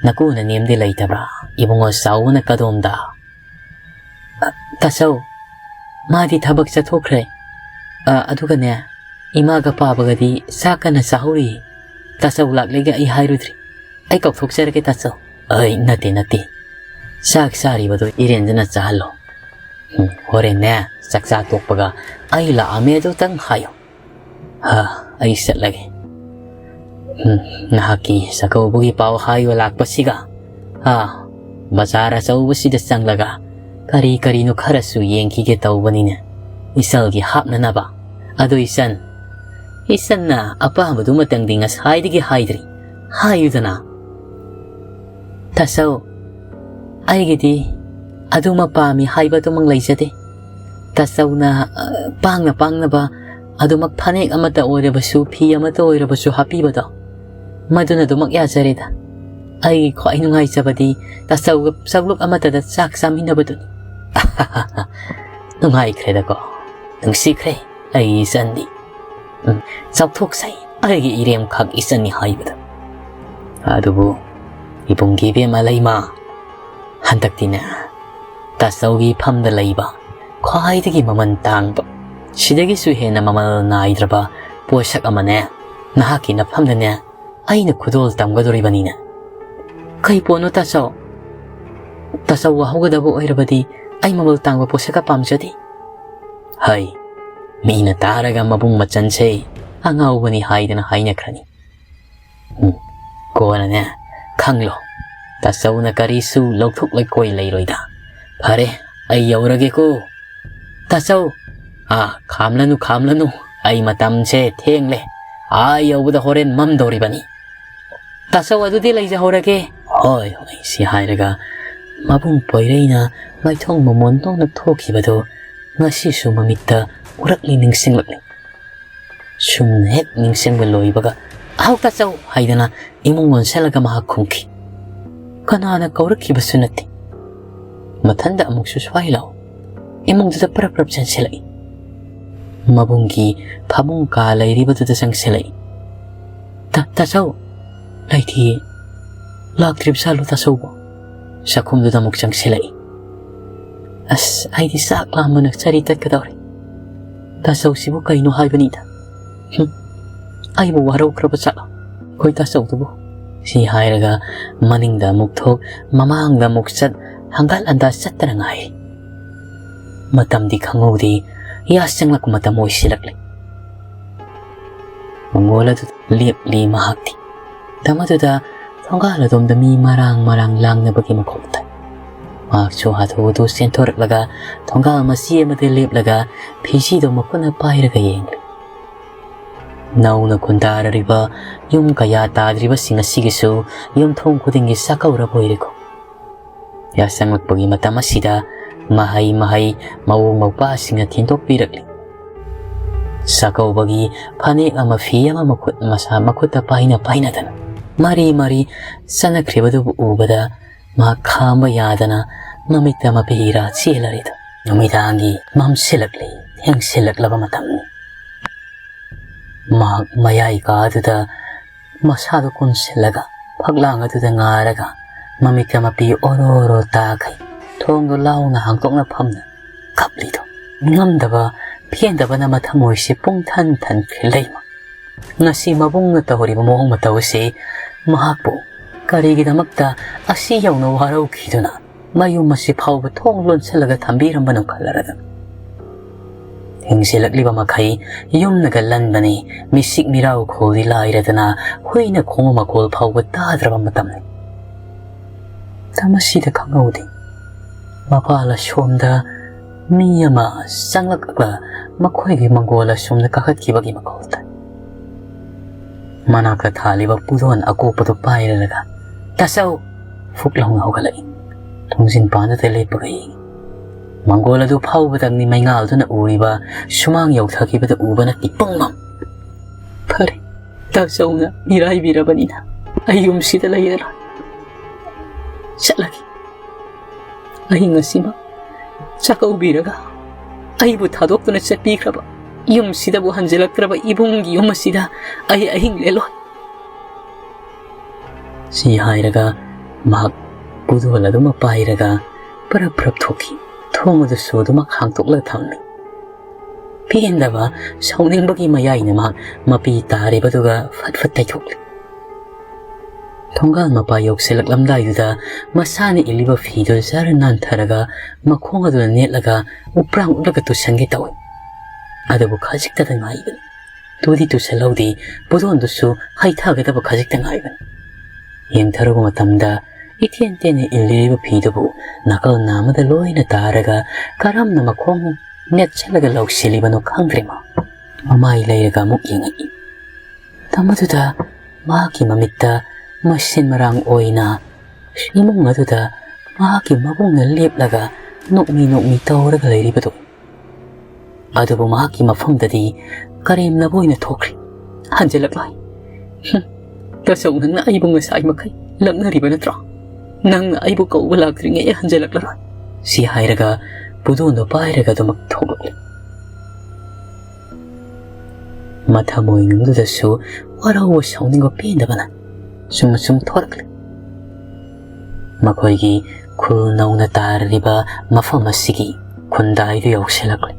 ꯅꯀꯨ ꯅꯅꯦꯝꯗꯤ ꯂꯩꯇꯕ꯭ꯔꯥ? ꯏꯕꯨꯡꯉꯣ ꯆꯥꯎꯕꯅ ꯀꯗꯣꯝꯗ?" "ꯑ, ꯇꯥꯆꯧ, ꯃꯥꯗꯤ ꯊꯕꯛ ꯆꯠꯊꯣꯛꯈ꯭ꯔꯦ꯫ ꯑ, ꯑꯗꯨꯒꯅꯦ, ꯏꯃꯥꯒ ꯄꯥꯕꯒꯗꯤ ꯆꯥꯛ ꯀꯟꯅ ꯆꯥꯍꯧꯔꯤ꯫ ꯇꯥꯆꯧ ꯂꯥꯛꯂꯦꯒ ꯑꯩ ꯍꯥꯏꯔꯨꯗ꯭ꯔꯤ꯫ ꯑꯩ ꯀꯥꯎꯊꯣꯛꯆꯔꯒꯦ ꯇꯥꯆꯧ꯫" "ꯑꯩ, ꯅꯠꯇꯦ, ꯅꯠꯇꯦ꯫ ꯆꯥꯛ ꯆꯥꯔꯤꯕꯗꯣ ꯏꯔꯦꯟꯖꯅ ꯆꯥꯍꯜꯂꯣ꯫ ꯎꯝ, ꯍꯣꯔꯦꯟꯅꯦ, ꯆꯥꯛꯆꯥ ꯇꯣꯛꯄꯒ ꯑꯩ ꯂꯥꯛꯑꯝꯃꯦ ꯑꯗꯨꯇꯪ ꯍꯥꯏꯌꯨ꯫ ꯑ, ꯑꯩ ꯆꯠꯂꯒꯦ꯫ ꯎꯝ, ꯅꯍꯥꯛꯀꯤ ꯆꯥꯛꯀꯧꯕꯒꯤ ꯄꯥꯎ ꯍꯥꯏꯕ ꯂꯥꯛꯄꯁꯤꯒ, ꯑ, ꯕꯖꯥꯔ ꯑꯆꯧꯕꯁꯤꯗ ꯆꯪꯂꯒ ꯀꯔꯤ ꯀꯔꯤꯅꯣ ꯈꯔꯁꯨ ꯌꯦꯡꯈꯤꯒꯦ ꯇꯧꯕꯅꯤꯅꯦ, ꯏꯆꯜꯒꯤ ꯍꯥꯞꯅꯅꯕ꯫ ꯑꯗꯨ ꯏꯆꯟ, ꯏꯆꯟꯅ ꯑꯄꯥꯝꯕꯗꯨꯃꯇꯪꯗꯤ ꯉꯁꯥꯏꯗꯒꯤ ꯍꯥꯏꯗ꯭ꯔꯤ꯫ ꯍꯥꯏꯌꯨꯗꯅ꯫" "ꯇꯥꯆꯧ, ꯑꯩꯒꯤꯗꯤ ꯑꯗꯨꯃ ꯄꯥꯝꯃꯤ ꯍꯥꯏꯕꯗꯨꯃꯛ ꯂꯩꯖꯗꯦ꯫ ꯇꯥꯆꯧꯅ, ꯑ, ꯄꯥꯡꯅ ꯄꯥꯡꯅꯕ ꯑꯗꯨꯃꯛ ꯐꯅꯦꯛ ꯑꯃꯠꯇ ꯑꯣꯏꯔꯕꯁꯨ, ꯐꯤ ꯑꯃꯠꯇ ꯑꯣꯏꯔꯕꯁꯨ ꯍꯥꯞꯄꯤꯕꯗꯣ, ꯃꯗꯨꯅ ꯑꯗꯨꯃꯛ ꯌꯥꯖꯔꯦꯗ꯫ ꯑꯩꯒꯤ ꯈ꯭ꯋꯥꯏ ꯅꯨꯡꯉꯥꯏꯖꯕꯗꯤ ꯇꯥꯆꯧꯒ ꯆꯥꯛꯂꯨꯛ ꯑꯃꯠꯇꯗ ꯆꯥꯛ ꯆꯥꯃꯤꯟꯅꯕꯗꯨꯅꯤ꯫" "ꯅꯨꯡꯉꯥꯏꯈ꯭ꯔꯦꯗꯀꯣ, ꯅꯨꯡꯁꯤꯈ꯭ꯔꯦ ꯑꯩꯒꯤ ꯏꯆꯟꯗꯤ꯫ ꯎꯝ, ꯆꯥꯎꯊꯣꯛꯆꯩ ꯑꯩꯒꯤ ꯏꯔꯦꯝꯈꯛ ꯏꯆꯟꯅꯤ ꯍꯥꯏꯕꯗ꯫ ꯑꯗꯨꯕꯨ ꯏꯕꯨꯡꯒꯤ ꯏꯕꯦꯝꯃ ꯂꯩꯃ, ꯍꯟꯗꯛꯇꯤꯅꯦ, ꯇꯥꯆꯧꯒꯤ ꯐꯝꯗ ꯂꯩꯕ ꯈ꯭ꯋꯥꯏꯗꯒꯤ ꯃꯃꯜ ꯇꯥꯡꯕ, ꯁꯤꯗꯒꯤꯁꯨ ꯍꯦꯟꯅ ꯃꯃꯜ ꯅꯥꯏꯗ꯭ꯔꯕ ꯄꯣꯠꯁꯛ ꯑꯃꯅꯦ, ꯅꯍꯥꯛꯀꯤ ꯅꯐꯝꯗꯅꯦ ꯑꯩꯅ ꯈꯨꯗꯣꯜ ꯇꯝꯒꯗꯧꯔꯤꯕꯅꯤꯅꯦ꯫" "ꯀꯩ ꯄꯣꯠꯅꯣ ꯇꯥꯆꯧ? ꯇꯥꯆꯧ ꯋꯥꯍꯧꯒꯗꯕ ꯑꯣꯏꯔꯕꯗꯤ ꯑꯩ ꯃꯃꯜ ꯇꯥꯡꯕ ꯄꯣꯠꯁꯛꯀ ꯄꯥꯝꯖꯗꯦ꯫" "ꯍꯩ, ꯃꯤꯅ ꯇꯥꯔꯒ ꯃꯕꯨꯡ ꯃꯆꯟꯁꯦ ꯑꯉꯥꯎꯕꯅꯤ ꯍꯥꯏꯗꯅ ꯍꯥꯏꯅꯈ꯭ꯔꯅꯤ꯫ ꯎꯝ, ꯀꯣꯟꯅꯅꯦ ꯈꯪꯂꯣ꯫ ꯇꯥꯆꯧꯅ ꯀꯔꯤꯁꯨ ꯂꯧꯊꯣꯛꯂꯣꯏ ꯀꯣꯏ ꯂꯩꯔꯣꯏꯗ꯫ "ꯐꯔꯦ, ꯑꯩ ꯌꯧꯔꯒꯦꯀꯣ꯫ ꯇꯥꯆꯧ!" "ꯑꯥ, ꯈꯥꯝꯂꯅꯨ, ꯈꯥꯝꯂꯅꯨ꯫ ꯑꯩ ꯃꯇꯝꯁꯦ ꯊꯦꯡꯂꯦ꯫ ꯑꯥ ꯌꯧꯕꯗ ꯍꯣꯔꯦꯟ ꯃꯝꯗꯧꯔꯤꯕꯅꯤ꯫ ꯇꯥꯆꯧ, ꯑꯗꯨꯗꯤ ꯂꯩꯖꯍꯧꯔꯒꯦ꯫" "ꯍꯣꯏ, ꯍꯣꯏ," ꯁꯤ ꯍꯥꯏꯔꯒ ꯃꯕꯨꯡ ꯄꯣꯏꯔꯩꯅ ꯃꯥꯏꯊꯣꯡ ꯃꯃꯣꯟ ꯅꯣꯛꯅ ꯊꯣꯛꯈꯤꯕꯗꯨ ꯉꯁꯤꯁꯨ ꯃꯃꯤꯠꯇ ꯎꯔꯛꯂꯤ, ꯅꯤꯡꯁꯤꯡꯂꯛꯂꯤ꯫ ꯁꯨꯝ ꯍꯦꯛ ꯅꯤꯡꯁꯤꯡꯕ ꯂꯣꯏꯕꯒ, "ꯑꯍꯧ ꯇꯥꯆꯧ!" ꯍꯥꯏꯗꯅ ꯏꯃꯨꯡ ꯑꯣꯟꯁꯤꯜꯂꯒ ꯃꯍꯥꯛ ꯈꯨꯝꯈꯤ꯫ ꯀꯅꯥꯅ ꯀꯧꯔꯛꯈꯤꯕꯁꯨ ꯅꯠꯇꯦ꯫ ꯃꯊꯟꯗ ꯑꯃꯨꯛꯁꯨ ꯁ꯭ꯋꯥꯏ ꯂꯥꯎ ꯏꯃꯨꯡꯗꯨꯗ ꯄꯔꯞ ꯄꯔꯞ ꯆꯦꯟꯁꯤꯜꯂꯛꯏ꯫ ꯃꯕꯨꯡꯒꯤ ꯐꯃꯨꯡ ꯀꯥ ꯂꯩꯔꯤꯕꯗꯨꯗ ꯆꯪꯁꯤꯜꯂꯛꯏ꯫ "ꯇꯥ-, ꯇꯥꯆꯧ!" "ꯂꯩꯇꯤꯌꯦ꯫ ꯂꯥꯛꯇ꯭ꯔꯤꯕ ꯖꯥꯠꯂꯣ ꯇꯥꯆꯧꯕꯣ?" ꯆꯥꯛꯈꯨꯝꯗꯨꯗ ꯑꯃꯨꯛ ꯆꯪꯁꯤꯜꯂꯛꯏ꯫ "ꯑꯁ, ꯑꯩꯗꯤ ꯆꯥꯛ ꯂꯥꯝꯕꯅ ꯆꯔꯤ ꯇꯠꯀꯗꯧꯔꯦ꯫ ꯇꯥꯆꯧꯁꯤꯕꯨ ꯀꯩꯅꯣ ꯍꯥꯏꯕꯅꯤꯗ꯫ ꯍꯨꯝ, ꯑꯩꯕꯨ ꯋꯥꯔꯧꯈ꯭ꯔꯕ ꯖꯥꯠꯂꯣ? ꯑꯩꯈꯣꯏ ꯇꯥꯆꯧꯗꯨꯕꯨ?" ꯁꯤ ꯍꯥꯏꯔꯒ ꯃꯅꯤꯡꯗ ꯑꯃꯨꯛ ꯊꯣꯛ, ꯃꯃꯥꯡꯗ ꯑꯃꯨꯛ ꯆꯠ, ꯍꯪꯒꯠ ꯍꯟꯗ ꯆꯠꯇꯅ ꯉꯥꯏꯔꯤ꯫ ꯃꯇꯝꯗꯤ ꯈꯪꯍꯧꯗꯦ, ꯌꯥꯁ ꯆꯪꯂꯛꯄ ꯃꯇꯝ ꯑꯣꯏꯁꯤꯜꯂꯛꯂꯦ꯫ ꯃꯪꯒꯣꯜ ꯑꯗꯨꯗ ꯂꯦꯞꯂꯤ ꯃꯍꯥꯛꯇꯤ꯫ ꯃꯇꯝ ꯑꯗꯨꯗ ꯊꯣꯡꯒꯥꯜ ꯑꯗꯣꯝꯗ ꯃꯤ ꯃꯔꯥꯡ ꯃꯔꯥꯡ ꯂꯥꯡꯅꯕꯒꯤ ꯃꯈꯣꯜ ꯇꯥꯏ꯫ ꯃꯍꯥꯛꯁꯨ ꯍꯥꯊꯨ ꯍꯥꯊꯨ ꯆꯦꯟꯊꯣꯔꯛꯂꯒ ꯊꯣꯡꯒꯥꯜ ꯃꯆꯤ ꯑꯃꯗ ꯂꯦꯞꯂꯒ ꯐꯤꯖꯤꯗꯨ ꯃꯈꯨꯠꯅ ꯄꯥꯏꯔꯒ ꯌꯦꯡꯂꯤ꯫ ꯅꯧꯅ ꯈꯨꯟꯗꯥꯔꯤꯕ ꯌꯨꯝ ꯀꯌꯥ ꯇꯥꯗ꯭ꯔꯤꯕꯁꯤꯡ ꯑꯁꯤꯒꯤꯁꯨ ꯌꯨꯝꯊꯣꯡ ꯈꯨꯗꯤꯡꯒꯤ ꯆꯥꯛꯀꯧꯔꯕ ꯑꯣꯏꯔꯦꯀꯣ꯫ ꯌꯥꯆꯪꯂꯛꯄꯒꯤ ꯃꯇꯝ ꯑꯁꯤꯗ ꯃꯍꯩ ꯃꯍꯩ ꯃꯑꯣꯡ ꯃꯧꯄꯥꯁꯤꯡꯅ ꯊꯤꯟꯗꯣꯛꯄꯤꯔꯛꯂꯤ꯫ ꯆꯥꯛꯀꯧꯕꯒꯤ ꯐꯅꯦꯛ ꯑꯃ, ꯐꯤ ꯑꯃ ꯃꯈꯨꯠ ꯃꯁꯥ, ꯃꯈꯨꯠꯇ ꯄꯥꯏꯅ ꯄꯥꯏꯅꯗꯅ ꯃꯔꯤ ꯃꯔꯤ ꯆꯠꯅꯈ꯭ꯔꯤꯕꯗꯨꯕꯨ ꯎꯕꯗ ꯃꯍꯥꯛ ꯈꯥꯝꯕ ꯌꯥꯗꯅ ꯃꯃꯤꯠꯇ ꯃꯄꯤ ꯏꯔꯥ ꯆꯦꯜꯂꯔꯦꯗꯣ꯫ ꯅꯨꯃꯤꯗꯥꯡꯒꯤ ꯃꯝꯁꯤꯜꯂꯛꯂꯤ, ꯊꯦꯡꯁꯤꯜꯂꯛꯂꯕ ꯃꯇꯝꯅꯤ꯫ ꯃꯍꯥꯛ ꯃꯌꯥꯏ ꯀꯥꯗꯨꯗ ꯃꯁꯥꯗꯨ ꯀꯨꯟꯁꯤꯜꯂꯒ ꯐꯛꯂꯥꯡ ꯑꯗꯨꯗ ꯉꯥꯔꯒ ꯃꯃꯤꯠꯇ ꯃꯄꯤ ꯑꯣꯔꯣ ꯑꯣꯔꯣ ꯇꯥꯈꯩ ꯊꯣꯡꯗꯨ ꯂꯥꯎꯅ ꯍꯥꯡꯗꯣꯛꯅ ꯐꯝꯅ ꯀꯞꯂꯤꯗꯣ꯫ ꯉꯝꯗꯕ ꯄꯦꯟꯗꯕꯅ ꯃꯊꯃꯣꯏꯁꯤ ꯄꯨꯡ ꯊꯟ ꯊꯟꯈ꯭ꯔꯦ ꯂꯩꯃ꯫ ꯉꯁꯤ ꯃꯕꯨꯡꯅ ꯇꯧꯔꯤꯕ ꯃꯑꯣꯡ ꯃꯇꯧ ꯑꯁꯤ ꯃꯍꯥꯛꯄꯨ ꯀꯔꯤꯒꯤꯗꯃꯛꯇ ꯑꯁꯤ ꯌꯧꯅ ꯋꯥꯔꯧꯈꯤꯗꯨꯅ ꯃꯌꯨꯝ ꯑꯁꯤ ꯐꯥꯎꯕ ꯊꯣꯡ ꯂꯣꯟꯁꯤꯜꯂꯒ ꯊꯝꯕꯤꯔꯝꯕꯅꯣ ꯈꯜꯂꯔꯒ꯫ ꯊꯦꯡꯖꯤꯜꯂꯛꯂꯤꯕ ꯃꯈꯩ ꯌꯨꯝꯅꯒ ꯂꯟꯕꯅꯤ, ꯃꯤꯁꯤꯛ ꯃꯤꯔꯥꯎ ꯈꯣꯜꯗꯤ ꯂꯥꯏꯔꯗꯅ ꯍꯨꯏꯅ ꯈꯣꯡꯕ ꯃꯈꯣꯜ ꯐꯥꯎꯕ ꯇꯥꯗ꯭ꯔꯕ ꯃꯇꯝꯅꯤ꯫ ꯃꯁꯤꯗ ꯈꯪꯍꯧꯗꯦ꯫ ꯃꯄꯥꯜ ꯑꯁꯣꯝꯗ ꯃꯤ ꯑꯃ ꯆꯪꯂꯛꯂꯒ ꯃꯈꯣꯏꯒꯤ ꯃꯪꯒꯣꯜ ꯑꯁꯣꯝꯗ ꯀꯥꯈꯠꯈꯤꯕꯒꯤ ꯃꯈꯣꯜ ꯇꯥꯏ꯫ ꯃꯅꯥꯛꯇ ꯊꯥꯜꯂꯤꯕ ꯄꯨꯗꯣꯟ ꯑꯀꯣꯛꯄꯗꯨ ꯄꯥꯏꯔꯂꯒ, "ꯇꯥꯆꯧ!" ꯐꯨꯛ ꯂꯥꯎꯅ ꯍꯧꯒꯠꯂꯛꯏ꯫ ꯊꯣꯡꯖꯤꯟ ꯄꯥꯟꯗꯨꯗ ꯂꯦꯞꯄꯒ ꯌꯦꯡꯏ꯫ ꯃꯪꯒꯣꯜ ꯑꯗꯨ ꯐꯥꯎꯕꯗꯪꯅꯤ ꯃꯩꯉꯥꯜꯗꯨꯅ ꯎꯔꯤꯕ, ꯁꯨꯃꯥꯡ ꯌꯧꯊꯈꯤꯕꯗ ꯎꯕ ꯅꯠꯇꯦ, ꯄꯨꯡꯃꯝ꯫ "ꯐꯔꯦ, ꯇꯥꯆꯧꯅ ꯃꯤꯔꯥꯏꯕꯤꯔꯕꯅꯤꯅ ꯑꯩ ꯌꯨꯝꯁꯤꯗ ꯂꯩꯔꯔꯣꯏ꯫ ꯆꯠꯂꯒꯦ꯫ ꯑꯍꯤꯡ ꯑꯁꯤꯃꯛ ꯆꯥꯛꯀꯧꯕꯤꯔꯒ ꯑꯩꯕꯨ ꯊꯥꯗꯣꯛꯇꯨꯅ ꯆꯠꯄꯤꯈ꯭ꯔꯕ, ꯌꯨꯝꯁꯤꯗꯕꯨ ꯍꯟꯖꯤꯜꯂꯛꯇ꯭ꯔꯕ ꯏꯕꯨꯡꯒꯤ ꯌꯨꯝ ꯑꯁꯤꯗ ꯑꯩ ꯑꯍꯤꯡ ꯂꯦꯜꯂꯣꯏ꯫" ꯁꯤ ꯍꯥꯏꯔꯒ ꯃꯍꯥꯛ ꯄꯨꯗꯣꯜ ꯑꯗꯨꯃꯛ ꯄꯥꯏꯔꯒ ꯄꯔꯞ ꯄꯔꯞ ꯊꯣꯛꯈꯤ꯫ ꯊꯣꯡ ꯑꯗꯨꯁꯨ ꯑꯗꯨꯃꯛ ꯍꯥꯡꯇꯣꯛꯂꯒ ꯊꯝꯃꯤ꯫ ꯄꯦꯟꯗꯕ, ꯁꯥꯎꯅꯤꯡꯕꯒꯤ ꯃꯌꯥꯏꯅ ꯃꯍꯥꯛ ꯃꯄꯤ ꯇꯥꯔꯤꯕꯗꯨꯒ ꯐꯠ ꯐꯠ ꯇꯩꯊꯣꯛꯂꯤ꯫ ꯊꯣꯡꯒꯥꯜ ꯃꯄꯥ ꯌꯧꯁꯤꯜꯂꯛꯂꯝꯗꯥꯏꯗꯨꯗ ꯃꯁꯥꯅ ꯏꯜꯂꯤꯕ ꯐꯤꯗꯨ ꯖꯔ ꯅꯥꯟꯊꯔꯒ ꯃꯈꯣꯡ ꯑꯗꯨꯗ ꯅꯦꯠꯂꯒ ꯎꯄ꯭ꯔꯥꯡ ꯎꯠꯂꯒ ꯇꯨꯁꯟꯒꯦ ꯇꯧꯏ꯫ ꯑꯗꯨꯕꯨ ꯈꯖꯤꯛꯇꯗ ꯉꯥꯏꯕꯅꯤ꯫ ꯇꯨꯗꯤ ꯇꯨꯁꯜꯍꯧꯗꯦ, ꯄꯨꯗꯣꯟꯗꯨꯁꯨ ꯍꯩꯊꯒꯗꯕ ꯈꯖꯤꯛꯇ ꯉꯥꯏꯕꯅꯤ꯫ ꯌꯦꯡꯊꯔꯨꯕ ꯃꯇꯝꯗ ꯏꯇꯦꯟ ꯇꯦꯟꯅ ꯏꯜꯂꯤꯕ ꯐꯤꯗꯨꯕꯨ ꯅꯥꯀꯜ ꯅꯥꯝꯃꯗ ꯂꯣꯏꯅ ꯇꯥꯔꯒ ꯀꯔꯝꯅ ꯃꯈꯣꯡ ꯅꯦꯠꯁꯜꯂꯒ ꯂꯧꯁꯤꯜꯂꯤꯕꯅꯣ ꯈꯪꯗ꯭ꯔꯦ ꯃꯥ꯫ ꯃꯃꯥꯏ ꯂꯩꯔꯒ ꯑꯃꯨꯛ ꯌꯦꯡꯉꯛꯏ꯫ ꯃꯇꯝ ꯑꯗꯨꯗ ꯃꯍꯥꯛꯀꯤ ꯃꯃꯤꯠꯇ ꯃꯁꯦꯟ ꯃꯔꯥꯡ ꯑꯣꯏꯅ ꯏꯃꯨꯡ ꯑꯗꯨꯗ ꯃꯍꯥꯛꯀꯤ ꯃꯕꯨꯡꯅ ꯂꯦꯞꯂꯒ ꯅꯣꯛꯃꯤ ꯅꯣꯛꯃꯤ ꯇꯧꯔꯒ ꯂꯩꯔꯤꯕꯗꯨ꯫ ꯑꯗꯨꯕꯨ ꯃꯍꯥꯛꯀꯤ ꯃꯐꯝꯗꯗꯤ ꯀꯔꯦꯝꯅꯕ ꯑꯣꯏꯅ ꯊꯣꯛꯈ꯭ꯔꯦ꯫ "ꯍꯟꯖꯤꯜꯂꯛꯂꯣꯏ꯫ ꯍꯨꯝ, ꯇꯥꯆꯧ, ꯅꯪꯅ ꯑꯩꯕꯨ ꯉꯁꯥꯏ ꯃꯈꯩ ꯂꯛꯅꯔꯤꯕ ꯅꯠꯇ꯭ꯔꯣ? ꯅꯪꯅ ꯑꯩꯕꯨ ꯀꯧꯕ ꯂꯥꯛꯇ꯭ꯔꯤꯉꯩ ꯍꯟꯖꯤꯜꯂꯛꯂꯔꯣꯏ꯫" ꯁꯤ ꯍꯥꯏꯔꯒ ꯄꯨꯗꯣꯟꯗꯣ ꯄꯥꯏꯔꯒ ꯑꯗꯨꯃꯛ ꯊꯣꯛꯂꯛꯂꯦ꯫ ꯃꯊꯃꯣꯏꯅꯨꯡꯗꯨꯗꯁꯨ ꯋꯥꯔꯧꯕ ꯁꯥꯎꯅꯤꯡꯕ ꯄꯦꯟꯗꯕꯅ ꯁꯨꯝ ꯁꯨꯝ ꯊꯣꯔꯛꯂꯦ꯫ ꯃꯈꯣꯏꯒꯤ ꯈꯨꯜ ꯅꯧꯅ ꯇꯥꯔꯤꯕ ꯃꯐꯝ ꯑꯁꯤꯒꯤ ꯈꯨꯟꯗꯥꯏꯗꯨ ꯌꯧꯁꯤꯜꯂꯛꯂꯦ꯫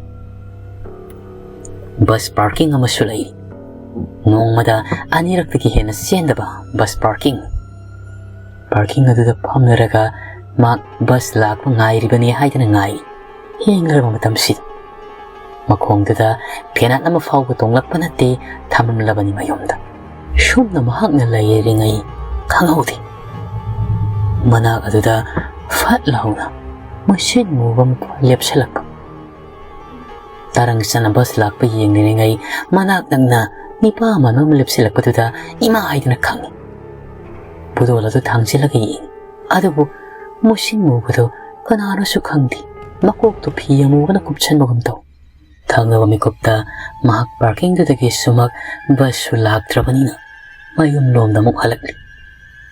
ꯕꯁ ꯄꯥꯔꯀꯤꯡ ꯑꯃꯁꯨ ꯂꯩꯔꯤ꯫ ꯅꯣꯡꯃꯗ ꯑꯅꯤꯔꯛꯇꯒꯤ ꯍꯦꯟꯅ ꯆꯦꯟꯗꯕ ꯕꯁ ꯄꯥꯔꯀꯤꯡ꯫ ꯄꯥꯔꯀꯤꯡ ꯑꯗꯨꯗ ꯐꯝꯂꯔꯒ ꯃꯍꯥꯛ ꯕꯁ ꯂꯥꯛꯄ ꯉꯥꯏꯔꯤꯕꯅꯤ ꯍꯥꯏꯗꯅ ꯉꯥꯏꯔꯤ꯫ ꯌꯦꯡꯂꯔꯕ ꯃꯇꯝꯁꯤꯗ ꯃꯈꯣꯡꯗꯨꯗ ꯐꯦꯅꯥꯠ ꯑꯃ ꯐꯥꯎꯕ ꯇꯣꯡꯂꯛꯄ ꯅꯠꯇꯦ, ꯊꯝꯂꯕꯅꯤ ꯃꯌꯨꯝꯗ꯫ ꯁꯨꯝꯅ ꯃꯍꯥꯛꯅ ꯂꯩꯔꯤꯉꯩ ꯈꯪꯍꯧꯗꯦ꯫ ꯃꯅꯥꯛ ꯑꯗꯨꯗ ꯐꯠ ꯂꯥꯎꯅ ꯃꯨꯁꯤꯟ ꯃꯨꯕ ꯑꯃ ꯂꯦꯞꯁꯤꯜꯂꯛꯄ꯫ ꯇꯔꯪ ꯆꯅ ꯕꯁ ꯂꯥꯛꯄ ꯌꯦꯡꯂꯤꯉꯩ ꯃꯅꯥꯛ ꯅꯛꯅ ꯅꯤꯄꯥ ꯑꯃ ꯑꯃ ꯂꯦꯞꯁꯤꯜꯂꯛꯄꯗꯨꯗ ꯏꯃꯥ ꯍꯥꯏꯗꯨꯅ ꯈꯪꯏ꯫ ꯄꯨꯗꯣꯜ ꯑꯗꯨ ꯊꯥꯡꯖꯤꯜꯂꯒ ꯌꯦꯡꯏ꯫ ꯑꯗꯨꯕꯨ ꯃꯨꯁꯤꯟ ꯃꯨꯕꯗꯨ ꯀꯅꯥꯅꯣꯁꯨ ꯈꯪꯗꯦ꯫ ꯃꯀꯣꯛꯇꯨ ꯐꯤ ꯑꯃꯨꯕꯅ ꯀꯨꯞꯁꯟꯕꯒꯨꯝ ꯇꯧ꯫ ꯊꯪꯅꯕ ꯃꯤꯀꯨꯞꯇ ꯃꯍꯥꯛ ꯄꯥꯔꯀꯤꯡꯗꯨꯗꯒꯤ ꯁꯨꯃꯛ ꯕꯁꯁꯨ ꯂꯥꯛꯇ꯭ꯔꯕꯅꯤꯅ ꯃꯌꯨꯝ ꯂꯣꯝꯗ ꯑꯃꯨꯛ ꯍꯜꯂꯛꯂꯤ꯫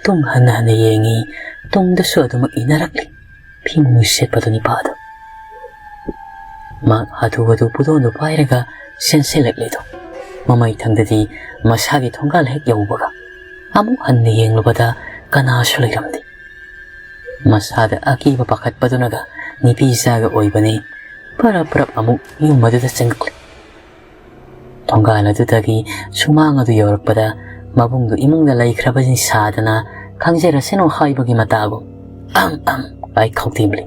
ꯇꯨꯡ ꯍꯟꯅ ꯍꯟꯅ ꯌꯦꯡꯏ, ꯇꯨꯡꯗꯁꯨ ꯑꯗꯨꯃꯛ ꯏꯟꯅꯔꯛꯂꯤ꯫ ꯐꯤꯃꯨ ꯁꯦꯠꯄꯗꯨ ꯅꯤꯄꯥꯗꯨ꯫ ꯃꯍꯥꯛ ꯍꯥꯊꯨ ꯍꯥꯊꯨ ꯄꯨꯗꯣꯟꯗꯨ ꯄꯥꯏꯔꯒ ꯆꯦꯟꯁꯤꯜꯂꯛꯂꯤꯗꯨ꯫ ꯃꯃꯩꯊꯪꯗꯗꯤ ꯃꯁꯥꯒꯤ ꯊꯣꯡꯒꯥꯜ ꯍꯦꯛ ꯌꯧꯕꯒ ꯑꯃꯨꯛ ꯍꯟꯅ ꯌꯦꯡꯂꯨꯕꯗ ꯀꯅꯥꯁꯨ ꯂꯩꯔꯝꯗꯦ꯫ ꯃꯁꯥꯗ ꯑꯀꯤꯕ ꯄꯥꯈꯠꯄꯗꯨꯅꯒ ꯅꯤꯄꯤ ꯆꯥꯒ ꯑꯣꯏꯕꯅꯤ꯫ ꯄꯔꯞ ꯄꯔꯞ ꯑꯃꯨꯛ ꯌꯨꯝ ꯑꯗꯨꯗ ꯆꯪꯂꯛꯂꯤ꯫ ꯊꯣꯡꯒꯥꯜ ꯑꯗꯨꯗꯒꯤ ꯁꯨꯃꯥꯡ ꯑꯗꯨ ꯌꯧꯔꯛꯄꯗ ꯃꯕꯨꯡꯗꯨ ꯏꯃꯨꯡꯗ ꯂꯩꯈ꯭ꯔꯕꯅꯤ ꯁꯥꯗꯅ ꯈꯪꯖꯔꯁꯅꯨ ꯍꯥꯏꯕꯒꯤ ꯃꯇꯥꯒꯨꯝ "ꯑꯪ ꯑꯪ" ꯍꯥꯏ ꯈꯧꯇꯦꯝꯂꯤ꯫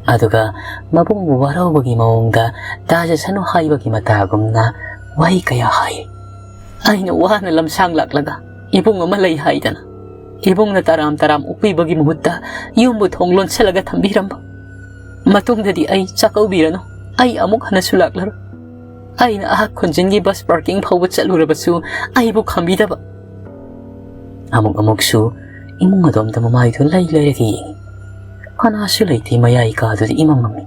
ꯑꯗꯨꯒ ꯃꯕꯨꯡꯕꯨ ꯋꯥꯔꯧꯕꯒꯤ ꯃꯑꯣꯡꯗ "ꯇꯥꯖꯁꯅꯨ" ꯍꯥꯏꯕꯒꯤ ꯃꯇꯥꯒꯨꯝꯅ ꯋꯥꯍꯩ ꯀꯌꯥ ꯍꯥꯏ꯫ "ꯑꯩꯅ ꯋꯥꯅ ꯂꯝꯁꯥꯡ ꯂꯥꯛꯂꯒ ꯏꯕꯨꯡ ꯑꯃ ꯂꯩ ꯍꯥꯏꯗꯅ ꯏꯕꯨꯡꯅ ꯇꯔꯥꯝ ꯇꯔꯥꯝ ꯑꯣꯛꯄꯤꯕꯒꯤ ꯃꯍꯨꯠꯇ ꯌꯨꯝꯕꯨ ꯊꯣꯡ ꯂꯣꯟꯁꯤꯜꯂꯒ ꯊꯝꯕꯤꯔꯝꯕ꯫ ꯃꯇꯨꯡꯗꯗꯤ ꯑꯩ ꯆꯥꯛꯀꯧꯕꯤꯔꯅꯨ꯫ ꯑꯩ ꯑꯃꯨꯛ ꯍꯟꯅꯁꯨ ꯂꯥꯛꯂꯔꯣꯏ꯫ ꯑꯩꯅ ꯑꯍꯥꯛ ꯈꯨꯟꯖꯤꯟꯒꯤ ꯕꯁ ꯄꯥꯔꯀꯤꯡ ꯐꯥꯎꯕ ꯆꯠꯂꯨꯔꯕꯁꯨ ꯑꯩꯕꯨ ꯈꯥꯝꯕꯤꯗꯕ꯫" ꯑꯃꯨꯛ ꯑꯃꯨꯛꯁꯨ ꯏꯃꯨꯡ ꯑꯗꯣꯝꯗ ꯃꯃꯥꯏꯗꯨ ꯂꯩ ꯂꯩꯔꯒ ꯌꯦꯡꯏ꯫ ꯀꯅꯥꯁꯨ ꯂꯩꯇꯦ꯫ ꯃꯌꯥꯏ ꯀꯥꯗꯨꯗ ꯏꯃꯝ ꯃꯝꯃꯤ꯫